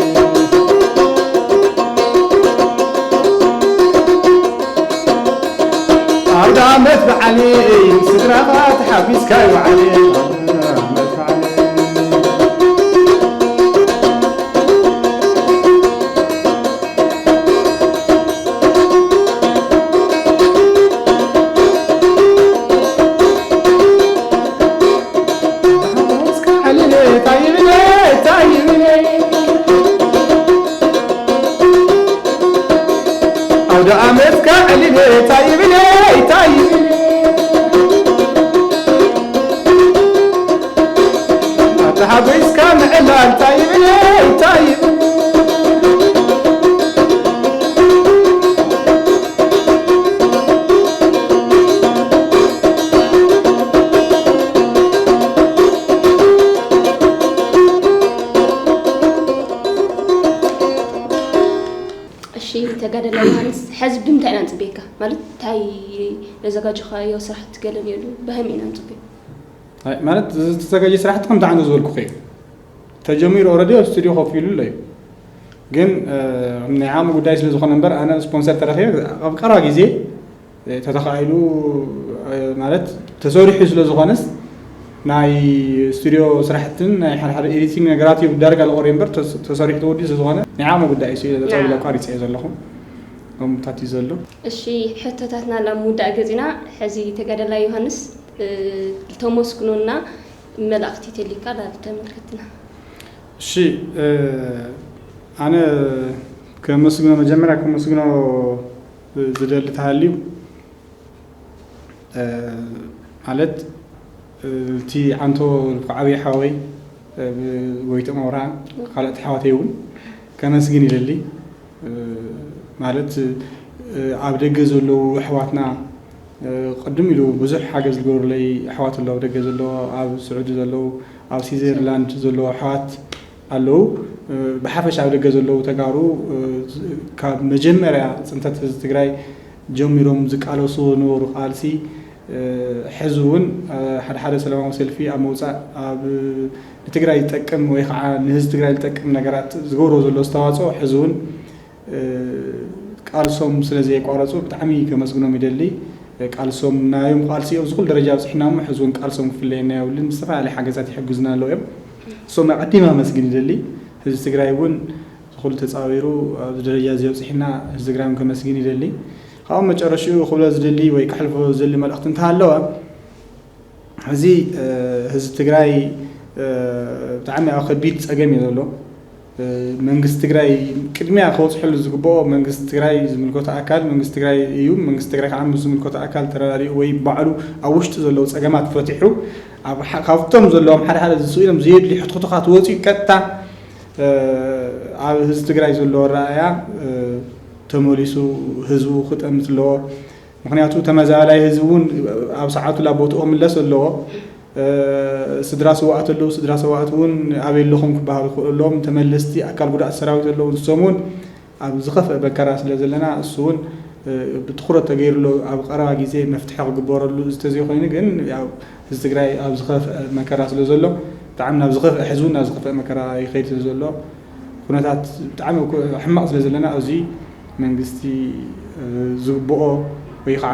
ኣውደ ኣመት በዓል፣ ስድራኻ ተሓጒስካ ይውዓል፣ ኣውደ ኣመት በዓል። ኣውደ ኣመትካ ዕልል ታይ ይብል፣ ታይ ይብል። ኣታ ሓጎስካ ምዕላል እንታይ ይብል እንታይ ይብል? እሺ፣ ተጋዳላይ ዮሃንስ፣ ሕዚ ብምንታይ ኢና ንፅበየካ? ማለት እንታይ ዘዘጋጀኻዮ ስራሕቲ ገለ እኒኦ ዶ? ብሃመይ ኢና ንፅበዮ። ማለት ዝተዘጋጀ ስራሕቲ ከምቲ ዓንዶ ዝበልኩ እዩ ተጀሚሩ። ኦረዲ ኣብ ስቱዲዮ ኮፍ ኢሉ ኣሎ እዩ። ግን ናይ ዓቕሚ ጉዳይ ስለ ዝኾነ እምበር ኣነ ስፖንሰር ተረኺበ ኣብ ቀረባ ግዜ ተተኻኢሉ ማለት ተሰሪሑ ስለ ዝኾነስ ናይ ስቱዲዮ ስራሕትን ናይ ሓደ ሓደ ኤዲቲንግ ነገራት እዩ ዳርጋ ዝቐርዩ እምበር ተሰሪሑ ተወዲኡ ስለ ዝኾነ ናይ ዓቕሚ ጉዳይ እዩ ስለ ጸብለ ኣቋሪፀ እየ ዘለኹ። ከምታት እዩ ዘሎ። እሺ፣ ሕቶታትና ናብ ምውዳእ ገፂና። ሕዚ ተጋዳላይ ዮሃንስ ተመስግኖና መልእኽቲ ተሊካ ናብ ተመልከትና። እሺ፣ ኣነ ከመስግኖ መጀመርያ ከመስግኖ ዝደሊ ተሃልዩ ማለት እቲ ዓንቶ ልኩ ዓብዪ ሓወይ ጎይቶም ኣብርሃ ካልኦት ኣሕዋተይ እውን ከመስግን ይደሊ። ማለት ኣብ ደገ ዘለዉ ኣሕዋትና ቅድም ኢሉ ብዙሕ ሓገዝ ዝገበሩለይ ኣሕዋት ኣለዉ። ኣብ ደገ ዘለዉ፣ ኣብ ስዑዲ ዘለዉ፣ ኣብ ስዊዘርላንድ ዘለዉ ኣሕዋት ኣለዉ። ብሓፈሻ ኣብ ደገ ዘለዉ ተጋሩ ካብ መጀመርያ ፅንተት ህዝቢ ትግራይ ጀሚሮም ዝቃለሱ ዝነበሩ ቃልሲ ሕዚ እውን ሓደ ሓደ ሰላማዊ ሰልፊ ኣብ ምውፃእ ኣብ ንትግራይ ዝጠቅም ወይ ከዓ ንህዝቢ ትግራይ ዝጠቅም ነገራት ዝገብሮ ዘሎ ኣስተዋፅኦ ሕዚ እውን ቃልሶም ስለ ዘየቋረፁ ብጣዕሚ ከመስግኖም ይደሊ። ቃልሶም ናዮም ቃልሲ እዮም ዝኩሉ ደረጃ ኣብፅሕና እሞ ሕዚ እውን ቃልሶም ክፍለየና የብሉን። ብዝተፈላለየ ሓገዛት ይሕግዙና ኣለዉ እዮም። እሶም ኣቐዲመ ከመስግን ይደሊ። ህዝቢ ትግራይ እውን ዝኩሉ ተፃዊሩ ኣብዚ ደረጃ እዚ ኣብፅሕና ህዝቢ ትግራይ እውን ከመስግን ይደሊ። ካብኡ መጨረሽኡ ክብሎ ዝደሊ ወይ ከሕልፎ ዝደሊ መልእኽቲ እንተሃለወ ሕዚ ህዝቢ ትግራይ ብጣዕሚ ኣብ ከቢድ ፀገም እዩ ዘሎ። መንግስቲ ትግራይ ቅድሚያ ክበፅሐሉ ዝግበኦ መንግስቲ ትግራይ ዝምልከቶ ኣካል መንግስቲ ትግራይ እዩ። መንግስቲ ትግራይ ከዓ ምስ ዝምልከቶ ኣካል ተረዳዲኡ ወይ ባዕሉ ኣብ ውሽጡ ዘለዉ ፀገማት ፈቲሑ ካብቶም ዘለዎም ሓደ ሓደ ዝስኢኖም ዘየድልዩ ሕትኩቱኻት ወፂኡ ቀጥታ ኣብ ህዝቢ ትግራይ ዘለዎ ኣረኣእያ ተመሊሱ ህዝቡ ክጠምት ኣለዎ። ምክንያቱ ተመዛባላይ ህዝቢ እውን ኣብ ሰዓቱ ናብ ቦትኡ ክምለስ ኣለዎ። ስድራ ስውኣት ኣለዉ። ስድራ ስውኣት እውን ኣበይ ኣለኹም ክበሃሉ ይኽእሉ ኣለዎም። ተመለስቲ ኣካል ጉድኣት ሰራዊት ኣለዉ። ንሶም እውን ኣብ ዝኸፍአ መከራ ስለ ዘለና እሱ እውን ብትኹረት ተገይርሉ ኣብ ቀረባ ግዜ መፍትሒ ክግበረሉ ዝተዘይኮይኑ ግን ህዝቢ ትግራይ ኣብ ዝኸፍአ መከራ ስለ ዘሎ ብጣዕሚ ናብ ዝኸፍአ ሕዚ እውን ናብ ዝኸፍአ መከራ ይኸይድ ስለ ዘሎ ኩነታት ብጣዕሚ ሕማቕ ስለ ዘለና ኣብዚ መንግስቲ ዝግብኦ ወይ ከዓ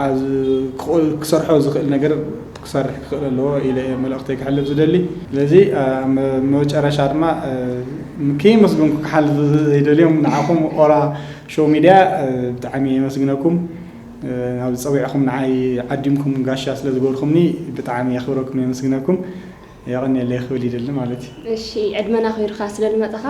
ክሰርሖ ዝኽእል ነገር ክሰርሕ ክኽእል ኣለዎ ኢለ እየ መልእኽተይ ክሕልፍ ዝደሊ። ስለዚ መጨረሻ ድማ ከየመስገንኩ ክሓልፍ ዘይደልዮም ንዓኹም ኦራ ሾው ሚድያ ብጣዕሚ የመስግነኩም። ናብ ዝፀዊዕኹም ንዓይ ዓዲምኩም ጋሻ ስለ ዝገበርኩምኒ ብጣዕሚ የኽብረኩም የመስግነኩም። የቐንየለይ ክብል ይደሊ ማለት እዩ። እሺ፣ ዕድመና ኣኽቢርካ ስለ ዝመጻኻ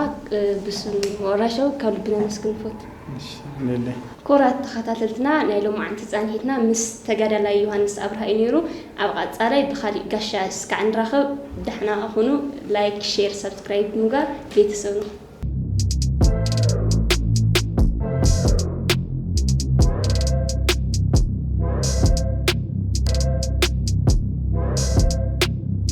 ብስም ኦራ ሾው ካብ ልቢ ነመስግን ንፈቱ። እሺ፣ የቐንየለይ። ክቡራት ተኸታተልትና ናይ ሎማዓንቲ ፃንሒትና ምስ ተጋዳላይ ዮሃንስ ኣብርሃ እዩ ነይሩ። ኣብ ቐፃላይ ብኻሊእ ጋሻ እስካዕ ንራኸብ። ዳሕና ኹኑ። ላይክ፣ ሼር፣ ሳብስክራይብ ብምግባር ቤተሰብ ንኹን።